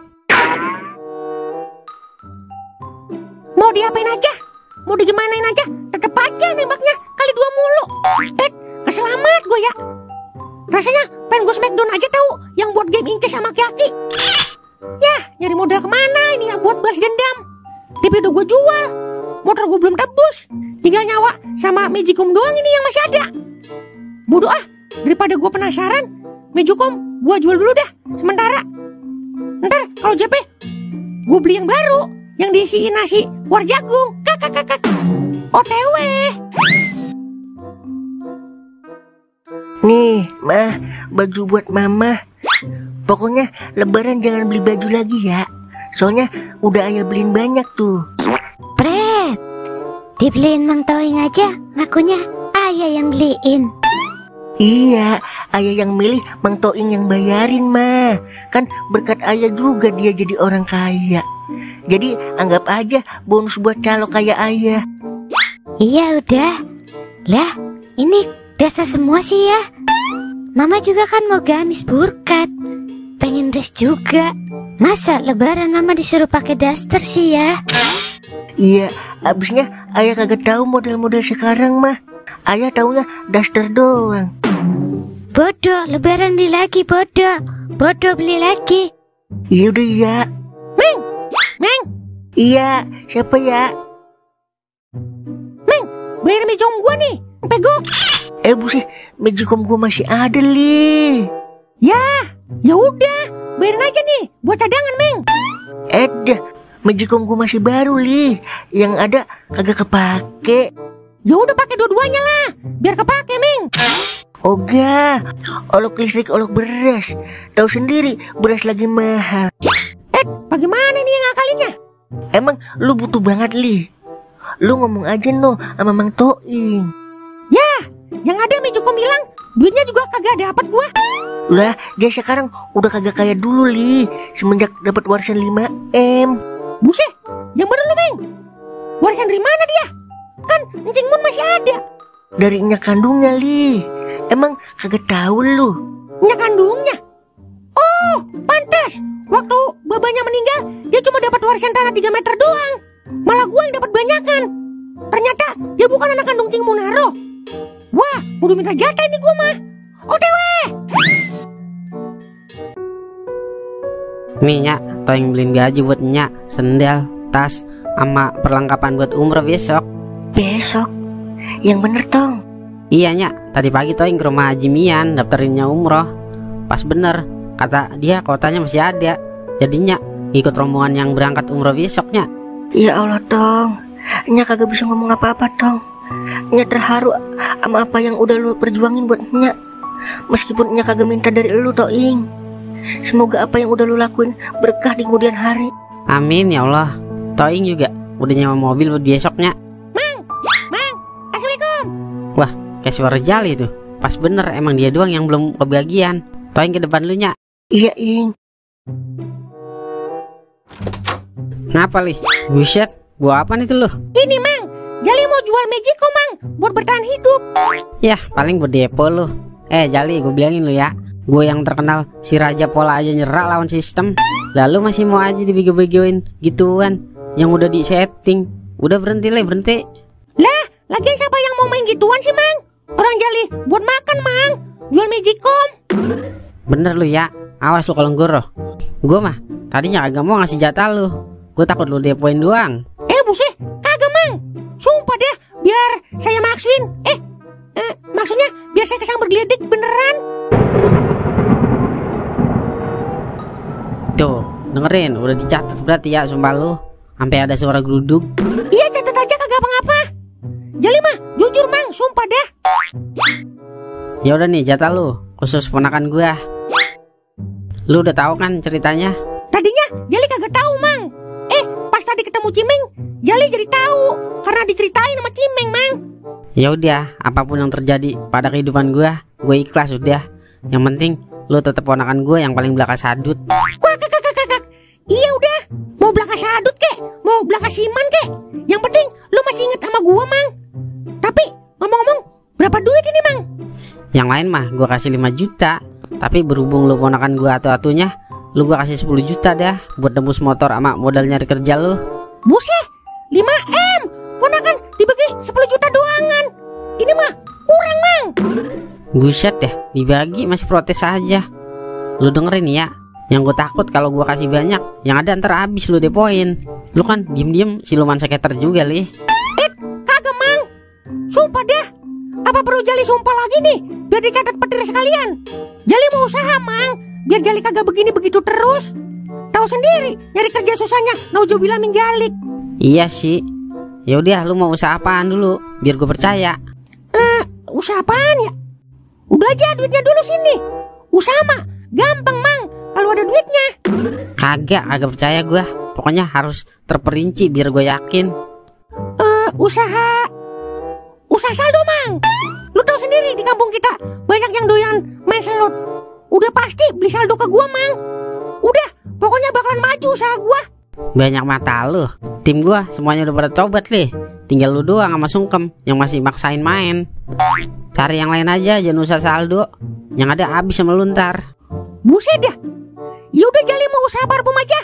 Mau diapain aja? Mau digimanain aja? Tetep aja nembaknya kali 2 mulu. Kesel amat gue ya. Rasanya pengen gue smackdown aja tahu yang buat game inces sama Aki. Yah, nyari modal kemana ini ya buat balas dendam. TV udah gue jual, motor gue belum tebus. Tinggal nyawa sama Magicom doang ini yang masih ada. Bodoh ah, daripada gue penasaran, Magicom gue jual dulu dah sementara. Ntar kalau JP gue beli yang baru, yang diisiin nasi war jagung. Kakak OTW. Nih mah, baju buat mama. Pokoknya lebaran jangan beli baju lagi ya. Soalnya udah ayah beliin banyak tuh. Pret, dibeliin Mang Toing aja, ngakunya ayah yang beliin. Iya, ayah yang milih, Mang Toing yang bayarin mah. Kan berkat ayah juga dia jadi orang kaya. Jadi anggap aja bonus buat calo kayak ayah. Iya udah. Lah, ini dasar semua sih ya. Mama juga kan mau gamis burkat, pengen dress juga. Masa lebaran mama disuruh pakai daster sih ya? Iya, abisnya ayah kagak tahu model-model sekarang mah. Ayah taunya daster doang. Bodoh, lebaran beli lagi bodoh. Bodoh beli lagi. Iya udah ya. Meng. Iya, siapa ya? Meng, bayar Magicom gua nih, pego. Buset, Magicom gua masih ada li. Ya udah, bayarin aja nih, buat cadangan Meng. Dah, Magicom gua masih baru li, yang ada kagak kepake. Ya udah pakai dua-duanya lah, biar kepake Meng. Oga, olok listrik, olok beras. Tahu sendiri, beras lagi mahal. Bagaimana nih yang ngakalinnya? Emang lu butuh banget li. Lu ngomong aja no sama Mang Toing. Ya, yang ada Magicom bilang duitnya juga kagak dapat gua. Lah, dia sekarang udah kagak kayak dulu li, semenjak dapat warisan 5M. Buset, yang bener lu Meng. Warisan dari mana dia? Kan Encing Mun masih ada. Dari nyak kandungnya li. Emang kagak tahu lu? Nyak kandungnya? Oh, pantas. Waktu babanya meninggal, dia cuma dapat warisan tanah 3 meter doang. Malah gua yang dapat banyakan. Ternyata dia bukan anak kandung Cing Munaro. Wah, udah minta jatah ini gua mah. OTW. Nih Nyak, Toing beliin baju buat Nyak, sendal, tas, sama perlengkapan buat umroh besok. Besok? Yang bener Tong. Iya Nyak, tadi pagi Toing ke rumah Haji Mian daftarinnya umroh. Pas bener, kata dia kotanya masih ada. Jadinya ikut rombongan yang berangkat umroh besoknya. Ya Allah Tong, Nyak kagak bisa ngomong apa-apa Tong. Nyak terharu sama apa yang udah lu perjuangin buat Nyak. Meskipun Nyak kagak minta dari lu Toing. Semoga apa yang udah lu lakuin berkah di kemudian hari. Amin ya Allah. Toing juga udah nyewa mobil buat besoknya. Mang, assalamualaikum. Wah, kayak suara Jali tuh. Pas bener, emang dia doang yang belum kebagian. Toing ke depan lu, Nya. Iya, Ing. Ngapa, Li? Buset, gua apa nih tuh lu? Ini Mang, Jali mau jual Magico Mang, buat bertahan hidup. Yah, paling buat depo lu. Jali, gue bilangin lu ya, gue yang terkenal si Raja Pola aja nyerah lawan sistem. Lalu masih mau aja dibego-begoin gituan yang udah di setting. Udah berhenti, Le, berhenti. Lah, lagian siapa yang mau main gituan sih Mang? Orang Jali buat makan Mang, jual Magicom. Bener lu ya, awas lu kalau ngoroh. Gue mah tadinya agak mau ngasih jatah lu. Gue takut lu depoin doang. Buset, kagak Mang. Sumpah deh, biar saya maksuin. Maksudnya biar saya kesang bergeledek beneran. Tuh, dengerin, udah dicatat berarti ya sumpah lu. Sampai ada suara geruduk. Iya, catat aja kagak apa-apa. Jali mah jujur Mang, sumpah dah. Ya udah nih jatah lu, khusus ponakan gua. Lu udah tahu kan ceritanya? Tadinya Jali kagak tahu Mang. Pas tadi ketemu Cimeng, Jali jadi tahu karena diceritain sama Cimeng Mang. Ya udah, apapun yang terjadi pada kehidupan gue ikhlas udah. Yang penting lu tetap ponakan gue yang paling belaka sadut. Kakak. Iya udah, mau belaka sadut kek, mau belaka siman kek. Yang penting lu masih inget sama gue Mang. Tapi ngomong-ngomong, berapa duit ini Mang? Yang lain mah gue kasih 5 juta. Tapi berhubung lu ponakan gue atu-atunya, lu gue kasih 10 juta dah buat nembus motor sama modal nyari kerja lu. Buset, 5M, ponakan dibagi 10 juta doangan. Ini mah kurang Mang. Buset deh, dibagi masih protes aja. Lu dengerin ya, yang gue takut kalau gue kasih banyak, yang ada ntar habis lu depoin. Lu kan diem-diem siluman seketer juga, Li. Kagak Mang, sumpah dah. Apa perlu Jali sumpah lagi nih, biar dicatat petir sekalian. Jali mau usaha Mang, biar Jali kagak begini begitu terus. Tahu sendiri, nyari kerja susahnya, nauzubillah min jalik. Iya sih. Ya udah, lu mau usaha apaan dulu biar gue percaya? Usaha apaan ya? Udah aja duitnya dulu sini. Usaha mah gampang Mang, kalau ada duitnya. Kagak percaya gue. Pokoknya harus terperinci biar gue yakin. Usaha saldo Mang. Lu tahu sendiri di kampung kita banyak yang doyan main slot. Udah pasti beli saldo ke gua Mang. Udah, pokoknya bakalan maju usaha gua. Banyak mata lu. Tim gua semuanya udah pada tobat, Li. Tinggal lu doang sama Sungkem yang masih maksain main. Cari yang lain aja, jangan usah saldo. Yang ada habis sama lu ntar. Buset dah. Yaudah Jali mau usaha parfum aja,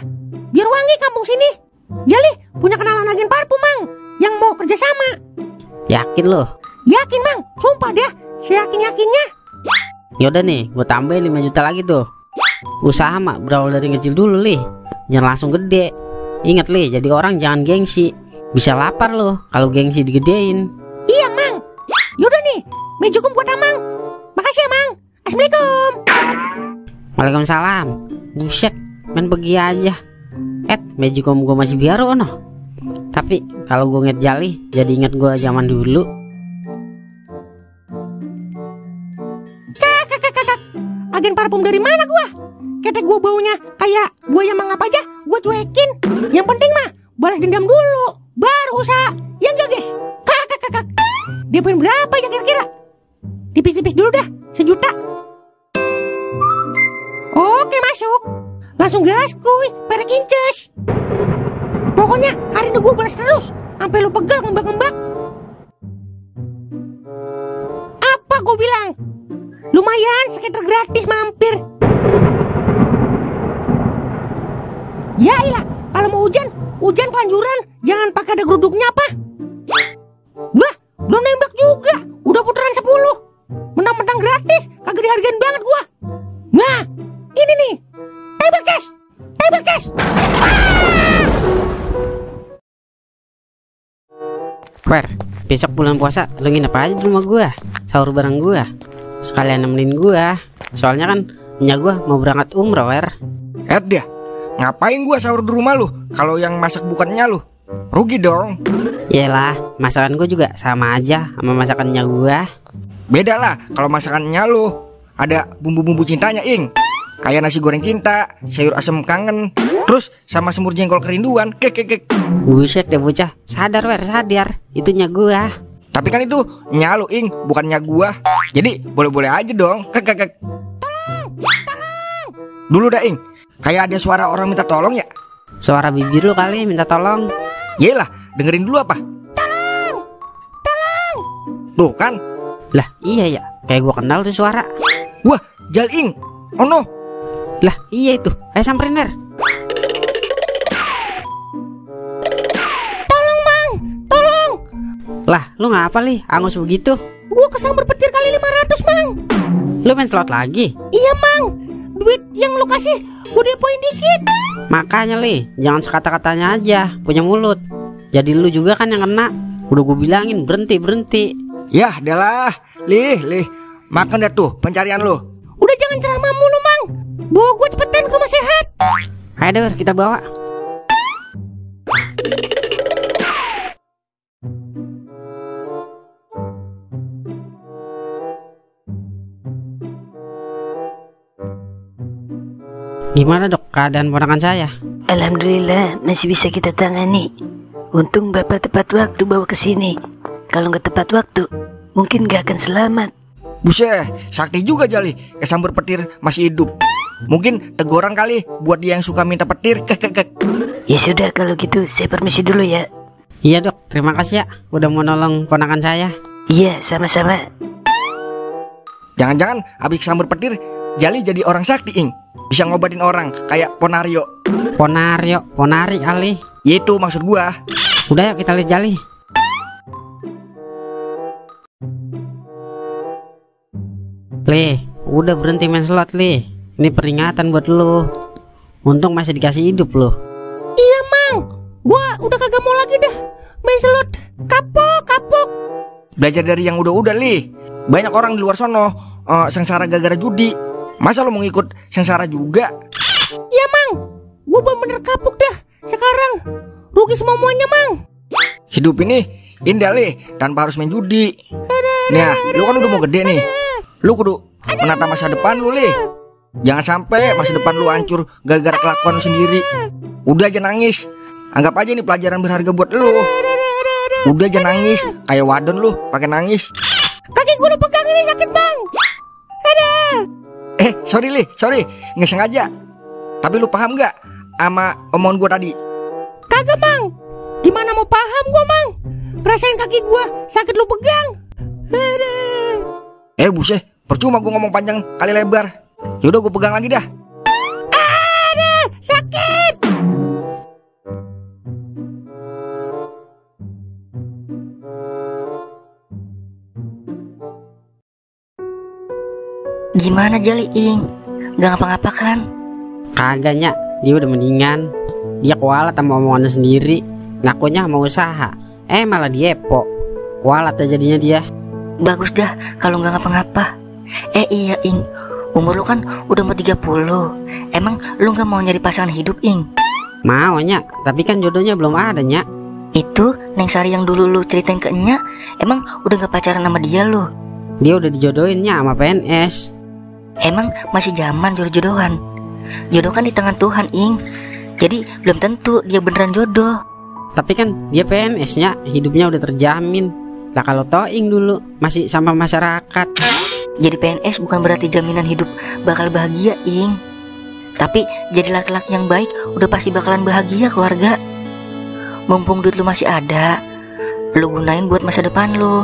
biar wangi kampung sini. Jali punya kenalan agen parfum Mang yang mau kerja sama. Yakin lu? Yakin Mang, sumpah dah, seyakin-yakinnya. Yaudah nih, gue tambahin 5 juta lagi tuh. Usaha mah berawal dari kecil dulu, Li. Jangan langsung gede. Ingat, Li, jadi orang jangan gengsi. Bisa lapar lo kalau gengsi digedein. Iya Mang. Yaudah nih, mejukum buat Amang. Makasih ya Mang. Assalamualaikum. Waalaikumsalam. Buset, main pergi aja. Mejukum gue masih biaro no. Tapi kalau gue inget Jali, jadi inget gue zaman dulu. Kakak, agen parfum dari mana gua? Ketek gua baunya kayak buaya mangap aja, gua cuekin. Yang penting mah balas dendam dulu, baru usaha. Ya enggak guys? Kakak, dia pengen berapa ya kira-kira? Tipis-tipis dulu dah, 1 juta. Oke masuk. Langsung gas kuy, perek inces. Pokoknya hari ini gua balas terus, sampai lu pegal ngembak-ngembak. Apa gua bilang? Lumayan, sekitar gratis mampir. Ya ilah, kalau mau hujan kelanjuran, jangan pakai ada geruduknya apa. Lah, belum nembak juga, udah putaran 10. Mentang-mentang gratis, kagak dihargain banget gua. Nah, ini nih, tembak ces. Wer, besok bulan puasa lu nginep aja di rumah gua, sahur bareng gua. Sekalian nemenin gua. Soalnya kan punya gua mau berangkat umroh, Wer. Dia, ngapain gua sahur di rumah lu kalau yang masak bukannya lu? Rugi dong. Yelah, masakan gua juga sama aja sama masakannya gua. Beda lah kalau masakannya lu ada bumbu-bumbu cintanya, Ing. Kayak nasi goreng cinta, sayur asem kangen, terus sama semur jengkol kerinduan. Kek. Buset deh bocah, sadar sadar, itunya gua. Tapi kan itu nyalu ing, bukannya gua. Jadi boleh-boleh aja dong. Kek. Tolong. Dulu dah ing, kayak ada suara orang minta tolong ya. Suara bibir lu kali minta tolong. Yelah, dengerin dulu apa. Tolong. Tuh kan. Lah iya ya, kayak gua kenal tuh suara. Wah, Jal ing. Oh no. Lah iya itu, ayo samperin Mer. Tolong. Lah lu ngapa li, angus begitu? Gua kesambar petir kali 500, Mang. Lu main slot lagi? Iya, Mang. Duit yang lu kasih gua depoin dikit. Makanya li, jangan sekata-katanya aja, punya mulut. Jadi lu juga kan yang kena. Udah gue bilangin berhenti. Yah, adalah. Lih. Makan dah tuh pencarian lu. Udah jangan ceramah mulu, Mang. Bawa gua cepetan ke rumah sehat. Ayo deh kita bawa. Gimana dok keadaan ponakan saya? Alhamdulillah masih bisa kita tangani. Untung bapak tepat waktu bawa ke sini. Kalau nggak tepat waktu, mungkin nggak akan selamat. Buset, sakti juga Jali. Kesambar petir masih hidup. Mungkin teguran kali buat dia yang suka minta petir. Kek. Ya sudah kalau gitu saya permisi dulu ya. Iya dok, terima kasih ya udah mau nolong ponakan saya. Iya sama-sama. Jangan-jangan habis kesambar petir Jali jadi orang sakti ing. Bisa ngobatin orang kayak Ponario. Ponari kali. Itu maksud gua. Udah yuk kita lihat Jali. Li, udah berhenti main slot Li. Ini peringatan buat lu. Untung masih dikasih hidup lu. Iya, Mang. Gua udah kagak mau lagi dah main slot. Kapok. Belajar dari yang udah Li. Banyak orang di luar sono sengsara gara-gara judi. Masa lu mau ngikut sengsara juga? Iya, Mang. Gua bener-bener kapok dah. Sekarang rugi semuanya, Mang. Hidup ini indah Li, tanpa harus main judi. Nah, lu kan udah mau gede nih. Lu kudu menata masa depan lu Li. Jangan sampai masa depan lu hancur gara-gara kelakuan lu sendiri. Udah aja nangis. Anggap aja ini pelajaran berharga buat lu. Udah aja nangis, kayak wadon lu pakai nangis. Kaki gua pegang ini sakit, Bang. Sorry Li, nggak sengaja. Tapi lu paham gak sama omongan gua tadi? Kagak, Mang. Gimana mau paham gua, Mang? Rasain kaki gua sakit lu pegang. Buset, percuma gua ngomong panjang kali lebar. Yaudah gua pegang lagi dah. Sakit. Gimana Jali ing? Gak ngapa-ngapa kan? Kagaknya, dia udah mendingan. Dia kualat sama omongannya sendiri. Ngakunya mau usaha, malah diepo. Kualat aja jadinya dia. Bagus dah kalau gak ngapa-ngapa. Iya ing, umur lu kan udah mau 30. Emang lu gak mau nyari pasangan hidup ing? Maunya, tapi kan jodohnya belum ada Nya. Itu Neng Sari yang dulu lu ceritain ke Nya, emang udah gak pacaran sama dia lu? Dia udah dijodohinnya sama PNS. Emang masih zaman jodoh-jodohan? Jodoh kan di tangan Tuhan ing. Jadi belum tentu dia beneran jodoh. Tapi kan dia PNS-nya, hidupnya udah terjamin. Lah kalau Toing dulu masih sama masyarakat. Jadi PNS bukan berarti jaminan hidup bakal bahagia ing. Tapi jadi laki-laki yang baik udah pasti bakalan bahagia keluarga. Mumpung duit lu masih ada, lu gunain buat masa depan lu.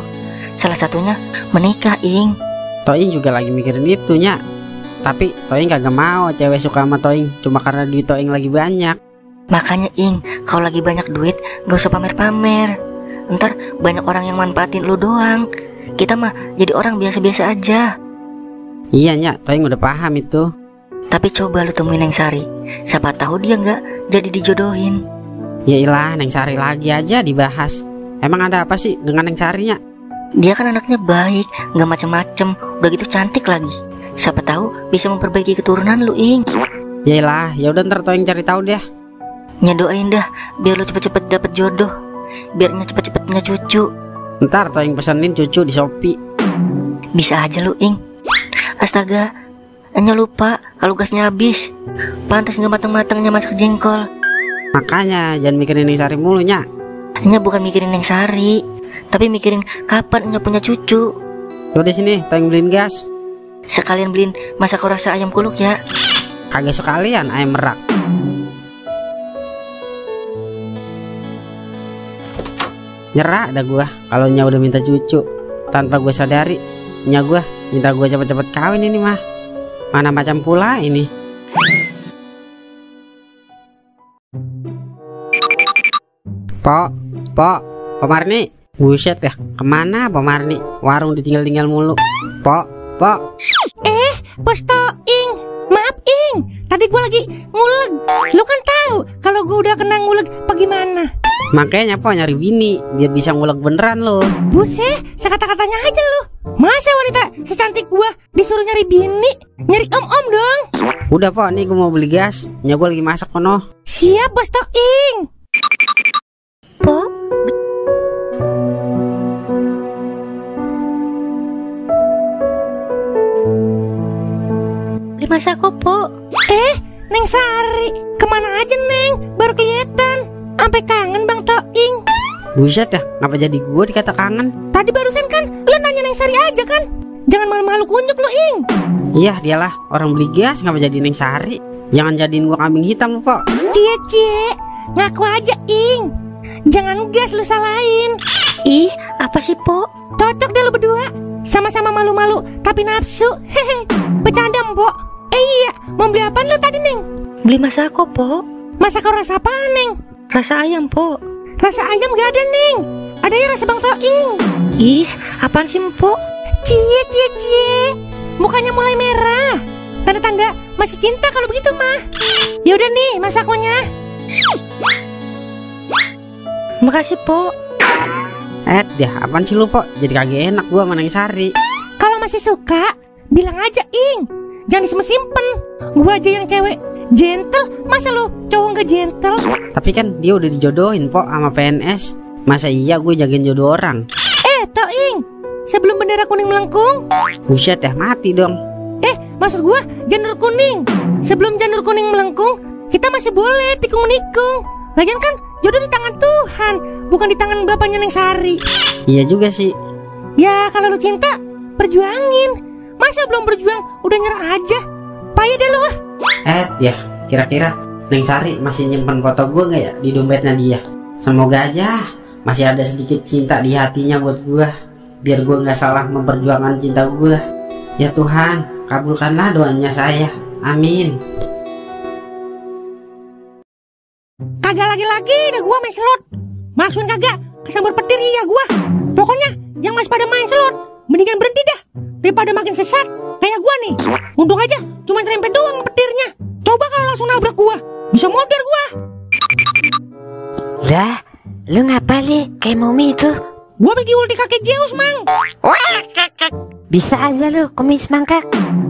Salah satunya menikah ing. Toing juga lagi mikirin itu Nya. Tapi Toing kagak mau cewek suka sama Toing cuma karena duit Toing lagi banyak. Makanya ing, kalau lagi banyak duit gak usah pamer-pamer. Ntar banyak orang yang manfaatin lu doang. Kita mah jadi orang biasa-biasa aja. Iya Nya, Toing udah paham itu. Tapi coba lu temuin Neng Sari. Siapa tahu dia gak jadi dijodohin. Yailah, Neng Sari lagi aja dibahas. Emang ada apa sih dengan Neng Sarinya? Dia kan anaknya baik, gak macem-macem, udah gitu cantik lagi. Siapa tahu bisa memperbaiki keturunan lu ing. Yaelah, yaudah ntar Toing cari tahu deh. Nyedoain dah biar lu cepet-cepet dapet jodoh, biarnya cepet-cepet punya cucu. Ntar Toing pesenin cucu di Shopee. Bisa aja lu ing. Astaga, Enya lupa kalau gasnya habis. Pantas nggak matang-matangnya masak jengkol. Makanya jangan mikirin Neng Sari mulu, Nya. Enya bukan mikirin Neng Sari, tapi mikirin kapan Enya punya cucu. Yaudah sini, pengen beliin gas. Sekalian beliin masako rasa ayam kuluk ya. Kagak sekalian ayam merak. Nyerah dah gua kalau Nya udah minta cucu. Tanpa gue sadari, Nya gua minta gue cepet-cepet kawin ini mah. Mana macam pula ini. Pok Marni. Buset ya, kemana Pak Marni? Warung ditinggal-tinggal mulu. Pok. Bos Toing, maaf Ing, tadi gue lagi nguleg. Lu kan tahu kalau gue udah kena nguleg bagaimana. Makanya Pok nyari bini biar bisa ngulek beneran lo. Buset, sekata-katanya aja lu. Masa wanita secantik gue disuruh nyari bini? Nyari om-om dong. Udah Pok, nih gue mau beli gas. Nya gue lagi masak kono. Siap Bos Toing. Po, beli masako, Po. Neng Sari, kemana aja Neng? Baru kelihatan. Sampai kangen Bang Toing. Buset ya, ngapa jadi gue dikata kangen? Tadi barusan kan lu nanya Neng Sari aja kan? Jangan malu-malu kunjuk lu Ing. Iya dialah, orang beli gas ngapa jadi Neng Sari? Jangan jadiin gue kambing hitam Pok. Cie, ngaku aja Ing. Jangan gas lu salahin. Ih, apa sih, Po? Cocok deh lu berdua. Sama-sama malu-malu tapi nafsu. Hehe. Bercanda Mbok. Iya, mau beli apaan lu tadi Neng? Beli masako, Po. Masako rasa apa Neng? Rasa ayam, Po. Rasa ayam gak ada Neng. Adanya rasa Bang Toing. Ih, apaan sih, Mpok? Cie. Mukanya mulai merah. Tanda-tanda masih cinta kalau begitu mah. Yaudah nih masakonya. Makasih, Po. Dia apaan sih lu Pok? Jadi kagak enak gue sama Neng Sari. Kalau masih suka, bilang aja Ing. Jangan disimpen-simpen. Gua aja yang cewek gentle, masa lu cowok gak gentle? Tapi kan dia udah dijodohin Pok sama PNS. Masa iya gue jagain jodoh orang? Toing, sebelum bendera kuning melengkung. Buset ya, mati dong. Maksud gua janur kuning. Sebelum janur kuning melengkung, kita masih boleh tikung-nikung. Lagian kan jodoh di tangan Tuhan, bukan di tangan bapaknya Neng Sari. Iya juga sih. Ya kalau lu cinta, perjuangin. Masa belum berjuang udah nyerah aja? Payah deh lu ah. Ya kira-kira Neng Sari masih nyimpen foto gue gak ya di dompetnya dia? Semoga aja masih ada sedikit cinta di hatinya buat gue, biar gue gak salah memperjuangkan cinta gue. Ya Tuhan, kabulkanlah doanya saya. Amin. Kagak lagi-lagi dah gua main slot. Maksudnya kagak kesambur petir iya gua. Pokoknya yang masih pada main slot mendingan berhenti dah daripada makin sesat kayak gua nih. Untung aja cuma serempet doang petirnya. Coba kalau langsung nabrak gua, bisa modar gua. Lah, lu ngapa li kayak mumi itu? Gua bagi ulti kakek Zeus, Mang. Bisa aja lu kumis mangkak.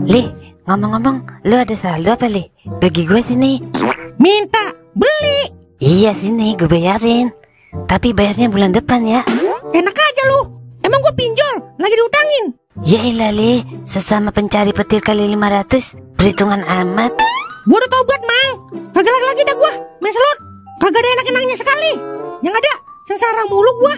Li, ngomong-ngomong, lu ada saldo apa li? Bagi gue sini. Minta beli. Iya sini, gue bayarin. Tapi bayarnya bulan depan ya. Enak aja lu. Emang gua pinjol, lagi diutangin. Ya ilah li, sesama pencari petir kali 500, perhitungan amat. Gua udah tobat, Mang. Kagak lagi dah gua main slot. Kagak ada enak-enaknya sekali. Yang ada sengsara mulu gua.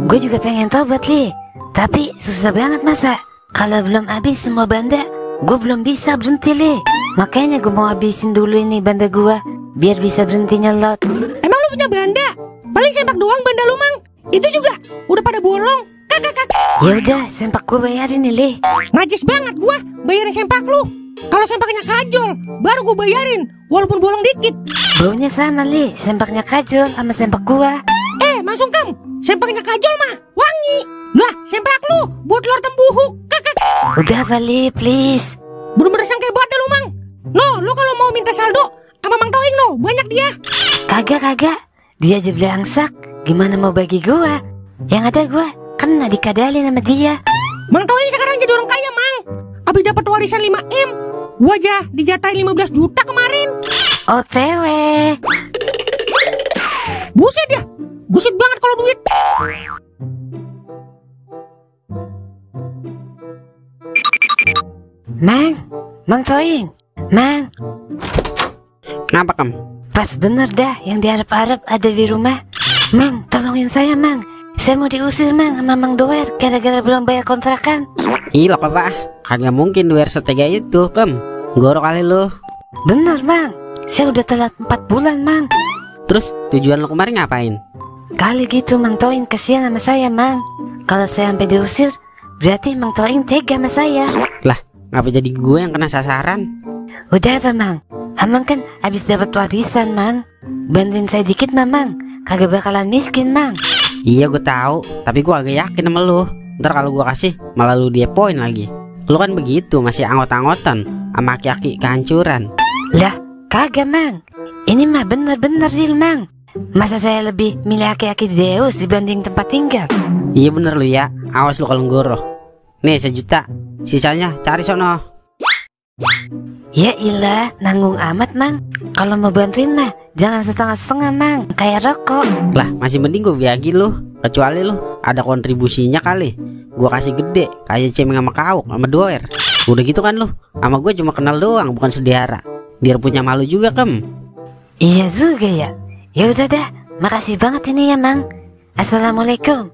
Gue juga pengen tobat li, tapi susah banget masa. Kalau belum habis semua banda, gue belum bisa berhenti li. Makanya gue mau habisin dulu ini banda gue, biar bisa berhenti nyelot. Emang lu punya banda? Paling sempak doang banda lu, Mang. Itu juga udah pada bolong. Kakak. Ya udah, sempak gue bayarin nih li. Najis banget gua bayarin sempak lu. Kalau sempaknya kajol, baru gua bayarin walaupun bolong dikit. Baunya sama li, sempaknya kajol sama sempak gua. Mang Sungkem, sempaknya kajol mah wangi. Lah, sempak lu buat telur tembuhuk. Kakak. Udah balik, please. Bener-bener sangkai banget dah lu, Mang. No, lu kalau mau minta saldo sama Mang Toing no, banyak dia. Kagak. Dia aja beli angsak, gimana mau bagi gua? Yang ada gua kena dikadalin sama dia. Mang Toing sekarang jadi orang kaya, Mang. Abis dapat warisan 5M, gua aja dijatahin 15 juta kemarin. OTW. Buset ya, buset banget kalau duit. Mang, Mang Toing. Mang, Ngapa Kam? pas bener dah yang diharap-harap ada di rumah. Mang, tolongin saya, Mang. Saya mau diusir, Mang, sama Mang Doer gara-gara belum bayar kontrakan. Ih lo Pak, kagak mungkin duer setega itu Kem. Goro kali lu. Bener, Mang. Saya udah telat 4 bulan, Mang. Terus tujuan lo kemarin ngapain? Kali gitu Mang Toing kasihan sama saya, Mang. Kalau saya sampai diusir, berarti Mang Toing tega sama saya. Lah, ngapa jadi gue yang kena sasaran? Udah apa, Mang? Amang kan habis dapat warisan, Mang. Bantuin saya dikit, Mang. Kagak bakalan miskin, Mang. Iya gue tahu, tapi gue agak yakin sama lu. Ntar kalau gue kasih malah lu dia poin lagi. Lu kan begitu, masih anggot-anggotan sama aki-aki kehancuran. Lah, kagak, Mang. Ini mah bener-bener real, Mang. Masa saya lebih milih aki-aki Deus dibanding tempat tinggal? Iya bener lu ya, awas lu kalau ngoro. Nih 1 juta, sisanya cari sono. Ya ilah, nanggung amat, Mang. Kalau mau bantuin mah jangan setengah-setengah, Mang. Kayak rokok. Lah masih mending gue bagi lu. Kecuali lu ada kontribusinya kali. Gue kasih gede, kayak cemeng sama kauk sama doer. Udah gitu kan lu, sama gue cuma kenal doang, bukan saudara. Biar punya malu juga, Kem. Iya juga ya. Ya udah dah, makasih banget ini ya, Mang. Assalamualaikum.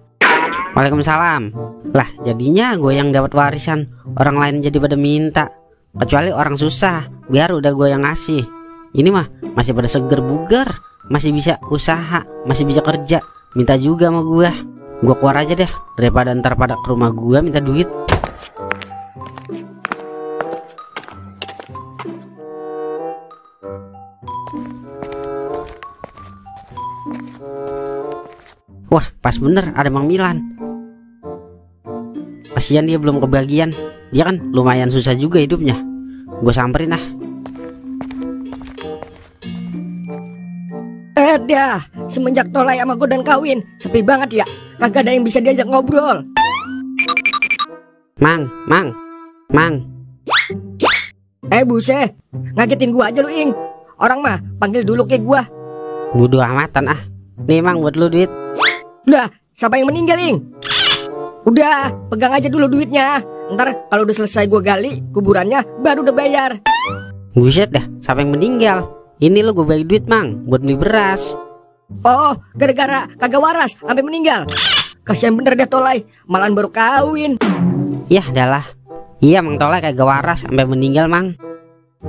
Waalaikumsalam. Lah jadinya gue yang dapat warisan, orang lain jadi pada minta. Kecuali orang susah, biar udah gue yang ngasih. Ini mah masih pada seger bugar, masih bisa usaha, masih bisa kerja. Minta juga sama gue. Gue keluar aja deh, daripada ntar pada ke rumah gue minta duit. Wah pas bener ada Mang Milan. Kasian dia belum kebagian. Dia kan lumayan susah juga hidupnya. Gue samperin ah. Dah, semenjak Tolai sama gue dan kawin, sepi banget ya. Kagak ada yang bisa diajak ngobrol. Mang. Buset, ngagetin gua aja lu, Ing. Orang mah panggil dulu kayak gua. Bodo amatan ah. Nih Mang buat lu duit. Udah, siapa yang meninggal, Ing? Udah, pegang aja dulu duitnya. Ntar kalau udah selesai gua gali kuburannya, baru udah bayar. Buset dah, siapa yang meninggal? Ini lo gue bagi duit Mang, buat beli beras. Oh, gara-gara kagak waras sampai meninggal. Kasihan bener deh Tolai, malahan baru kawin. Yah dah lah. Iya Mang Tolai kagak waras sampai meninggal Mang.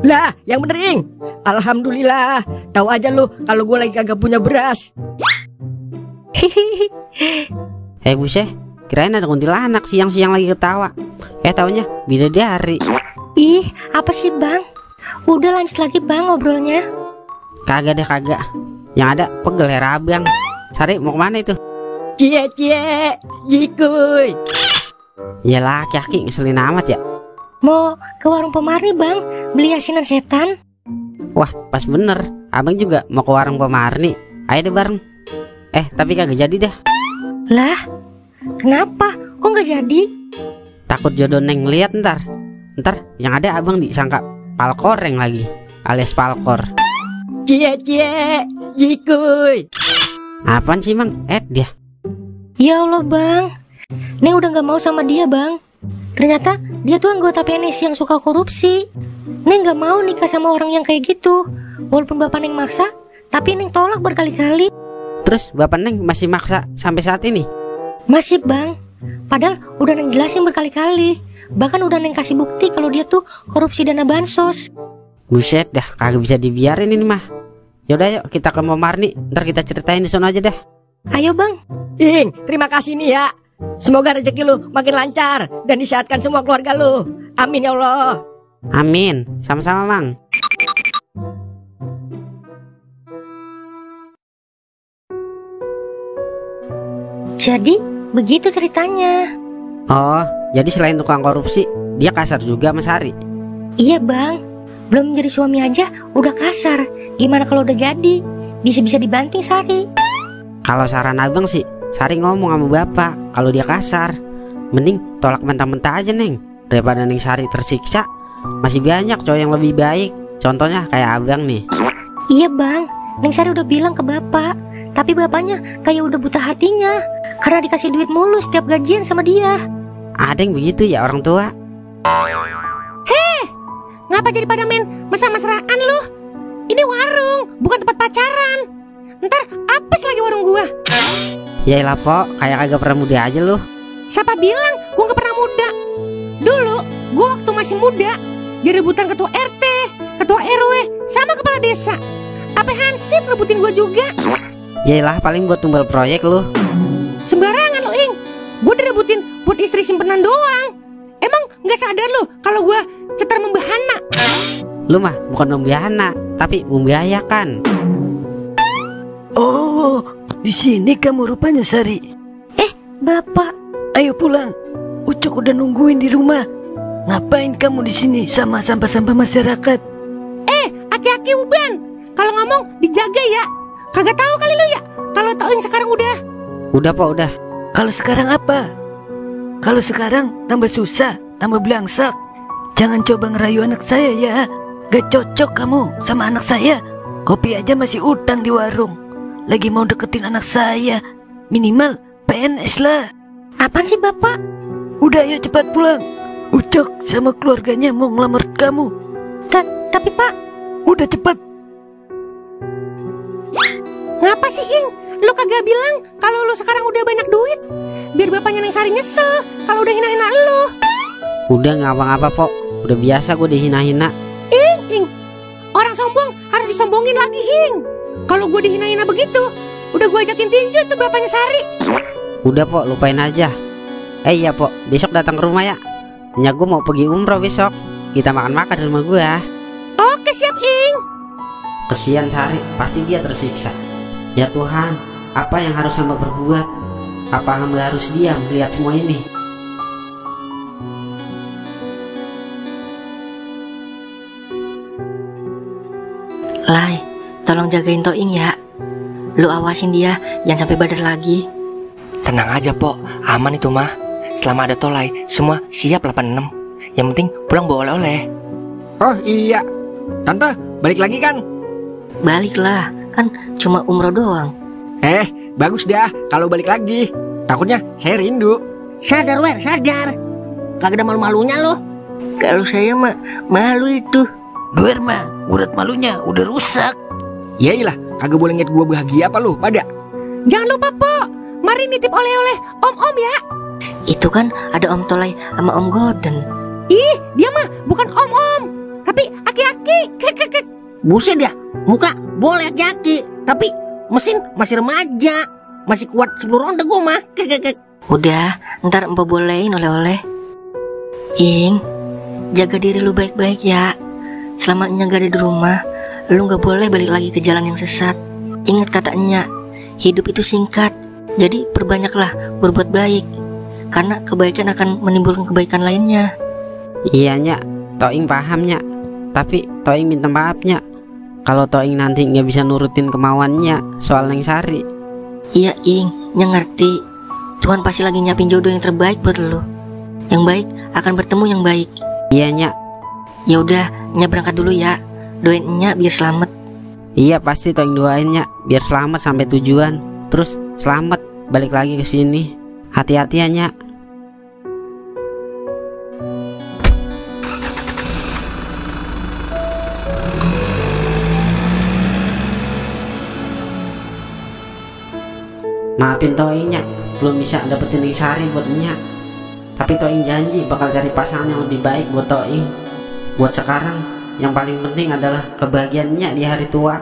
Lah, yang bener, Ing. Alhamdulillah. Tahu aja lu kalau gua lagi kagak punya beras. Buset, kirain ada kuntilanak siang-siang lagi ketawa. Taunya bidadari. Ih, apa sih Bang? Udah lanjut lagi Bang ngobrolnya. Kagak deh kagak. Yang ada pegel hera abang. Sari mau kemana itu? Cie, jikuy. Ya laki-laki ngeselin amat ya. Mau ke warung Pemarni Bang, beli asinan setan. Wah pas bener, abang juga mau ke warung Pemarni. Ayo deh bareng. Tapi kagak jadi dah. Lah, kenapa? Kok nggak jadi? Takut jodoh Neng lihat ntar yang ada abang disangka palkoreng lagi, alias palkor. Cie, jikuy. Apaan sih Mang? Dia. Ya Allah Bang, Neng udah nggak mau sama dia Bang. Ternyata dia tuh anggota PNS yang suka korupsi. Neng nggak mau nikah sama orang yang kayak gitu. Walaupun bapak Neng maksa, tapi Neng tolak berkali-kali. Terus bapak Neng masih maksa sampai saat ini? Masih Bang. Padahal udah Neng jelasin berkali-kali. Bahkan udah Neng kasih bukti kalau dia tuh korupsi dana bansos. Buset dah, kagak bisa dibiarin ini mah. Yaudah yuk kita ke Pemarni, ntar kita ceritain di sana aja deh. Ayo Bang. Ing, terima kasih nih ya. Semoga rezeki lu makin lancar dan disehatkan semua keluarga lu. Amin ya Allah. Amin, sama-sama Mang. Jadi begitu ceritanya. Oh, jadi selain tukang korupsi, dia kasar juga sama Sari? Iya Bang, belum jadi suami aja udah kasar. Gimana kalau udah jadi? Bisa-bisa dibanting Sari. Kalau saran abang sih, Sari ngomong sama bapak kalau dia kasar. Mending tolak mentah-mentah aja Neng. Daripada Neng Sari tersiksa. Masih banyak cowok yang lebih baik. Contohnya kayak abang nih. Iya Bang, Neng Sari udah bilang ke bapak. Tapi bapaknya kayak udah buta hatinya karena dikasih duit mulu setiap gajian sama dia. Ada yang begitu ya orang tua. ngapa jadi pada main mesra-mesraan lu? Ini warung, bukan tempat pacaran. Ntar apes lagi warung gua. Yaelah po, kayak kagak pernah muda aja lu. Siapa bilang gua gak pernah muda? Dulu gua waktu masih muda jadi rebutan ketua RT, ketua RW, sama kepala desa. Apa Hansip rebutin gua juga? Yaelah paling buat tumbal proyek lu. Sembarangan lu, Ing. Gua direbutin buat istri simpenan doang. Emang gak sadar lu kalau gua cetar membahana? Lu mah bukan membahana, tapi membahayakan. Oh, di sini kamu rupanya, Sari. Bapak, Ayo pulang. Ucok udah nungguin di rumah. Ngapain kamu di sini sama sampah-sampah masyarakat? Aki-aki Uban, kalau ngomong dijaga ya. Kagak tahu kali lu ya kalau Toing sekarang udah. Udah po, udah. Kalau sekarang apa? Kalau sekarang tambah susah, tambah belangsak. Jangan coba ngerayu anak saya ya. Gak cocok kamu sama anak saya. Kopi aja masih utang di warung. Lagi mau deketin anak saya. Minimal PNS lah. apaan sih Bapak? Udah ayo cepat pulang. Ucok sama keluarganya mau ngelamar kamu. Tapi Pak, Udah cepat. Ngapa sih Ing? Lu kagak bilang kalau lu sekarang udah banyak duit? Biar bapaknya Neng Sari nyesel kalau udah hina-hina lu. Udah nggak apa-apa po, udah biasa gue dihina-hina. Ing, orang sombong harus disombongin lagi Ing. Kalau gue dihina-hina begitu, udah gue ajakin tinju tuh bapaknya Sari. Udah po, lupain aja. Iya po, besok datang ke rumah ya. Nyak gue mau pergi umroh besok. Kita makan-makan di rumah gue. Oke siap Ing. Kesian Sari, pasti dia tersiksa. Ya Tuhan, apa yang harus hamba berbuat? Apa hamba harus diam melihat semua ini? Lai, tolong jagain Toing ya. Lu awasin dia, jangan sampai badar lagi. Tenang aja po, aman itu mah. Selama ada Tolai, semua siap 86. Yang penting pulang bawa oleh-oleh. Oh iya, Tante balik lagi kan? Baliklah, kan cuma umroh doang. Bagus dah kalau balik lagi. Takutnya saya rindu. Sadar Wer, sadar. Kagak ada malu-malunya lo. Kalau saya mah malu itu. Duer mah, urat malunya udah rusak. Yailah, kagak boleh ngeliat gua bahagia apa lu pada. Jangan lupa Po, mari nitip oleh-oleh om-om ya. Itu kan ada Om Tolai sama Om Gordon. Ih, dia mah bukan om-om, tapi aki-aki. Buset ya, muka boleh aki-aki, tapi mesin masih remaja. Masih kuat 10 ronde gua mah. Udah, ntar Empo bolehin oleh-oleh. Ing, jaga diri lu baik-baik ya. Selama Nya gak ada di rumah, lu gak boleh balik lagi ke jalan yang sesat. Ingat kata Nya, hidup itu singkat. Jadi perbanyaklah berbuat baik, karena kebaikan akan menimbulkan kebaikan lainnya. Iya Nyak, Toing paham Nyak. Tapi Toing minta maaf Nyak, kalau Toing nanti nggak bisa nurutin kemauannya soal Neng Sari. Iya Ing, Nya ngerti. Tuhan pasti lagi nyiapin jodoh yang terbaik buat lu. Yang baik akan bertemu yang baik. Iya Nyak. Ya udah, Nya berangkat dulu ya. Doain Nya biar selamat. Iya pasti Toing doain Nyak, biar selamat sampai tujuan. Terus selamat balik lagi ke sini. Hati-hati ya Nyak. Maafin Toing Nyak, belum bisa dapetin Neng Sari buat Nyak. Tapi Toing janji bakal cari pasangan yang lebih baik buat Toing. Buat sekarang, yang paling penting adalah kebahagiaan Nyak di hari tua.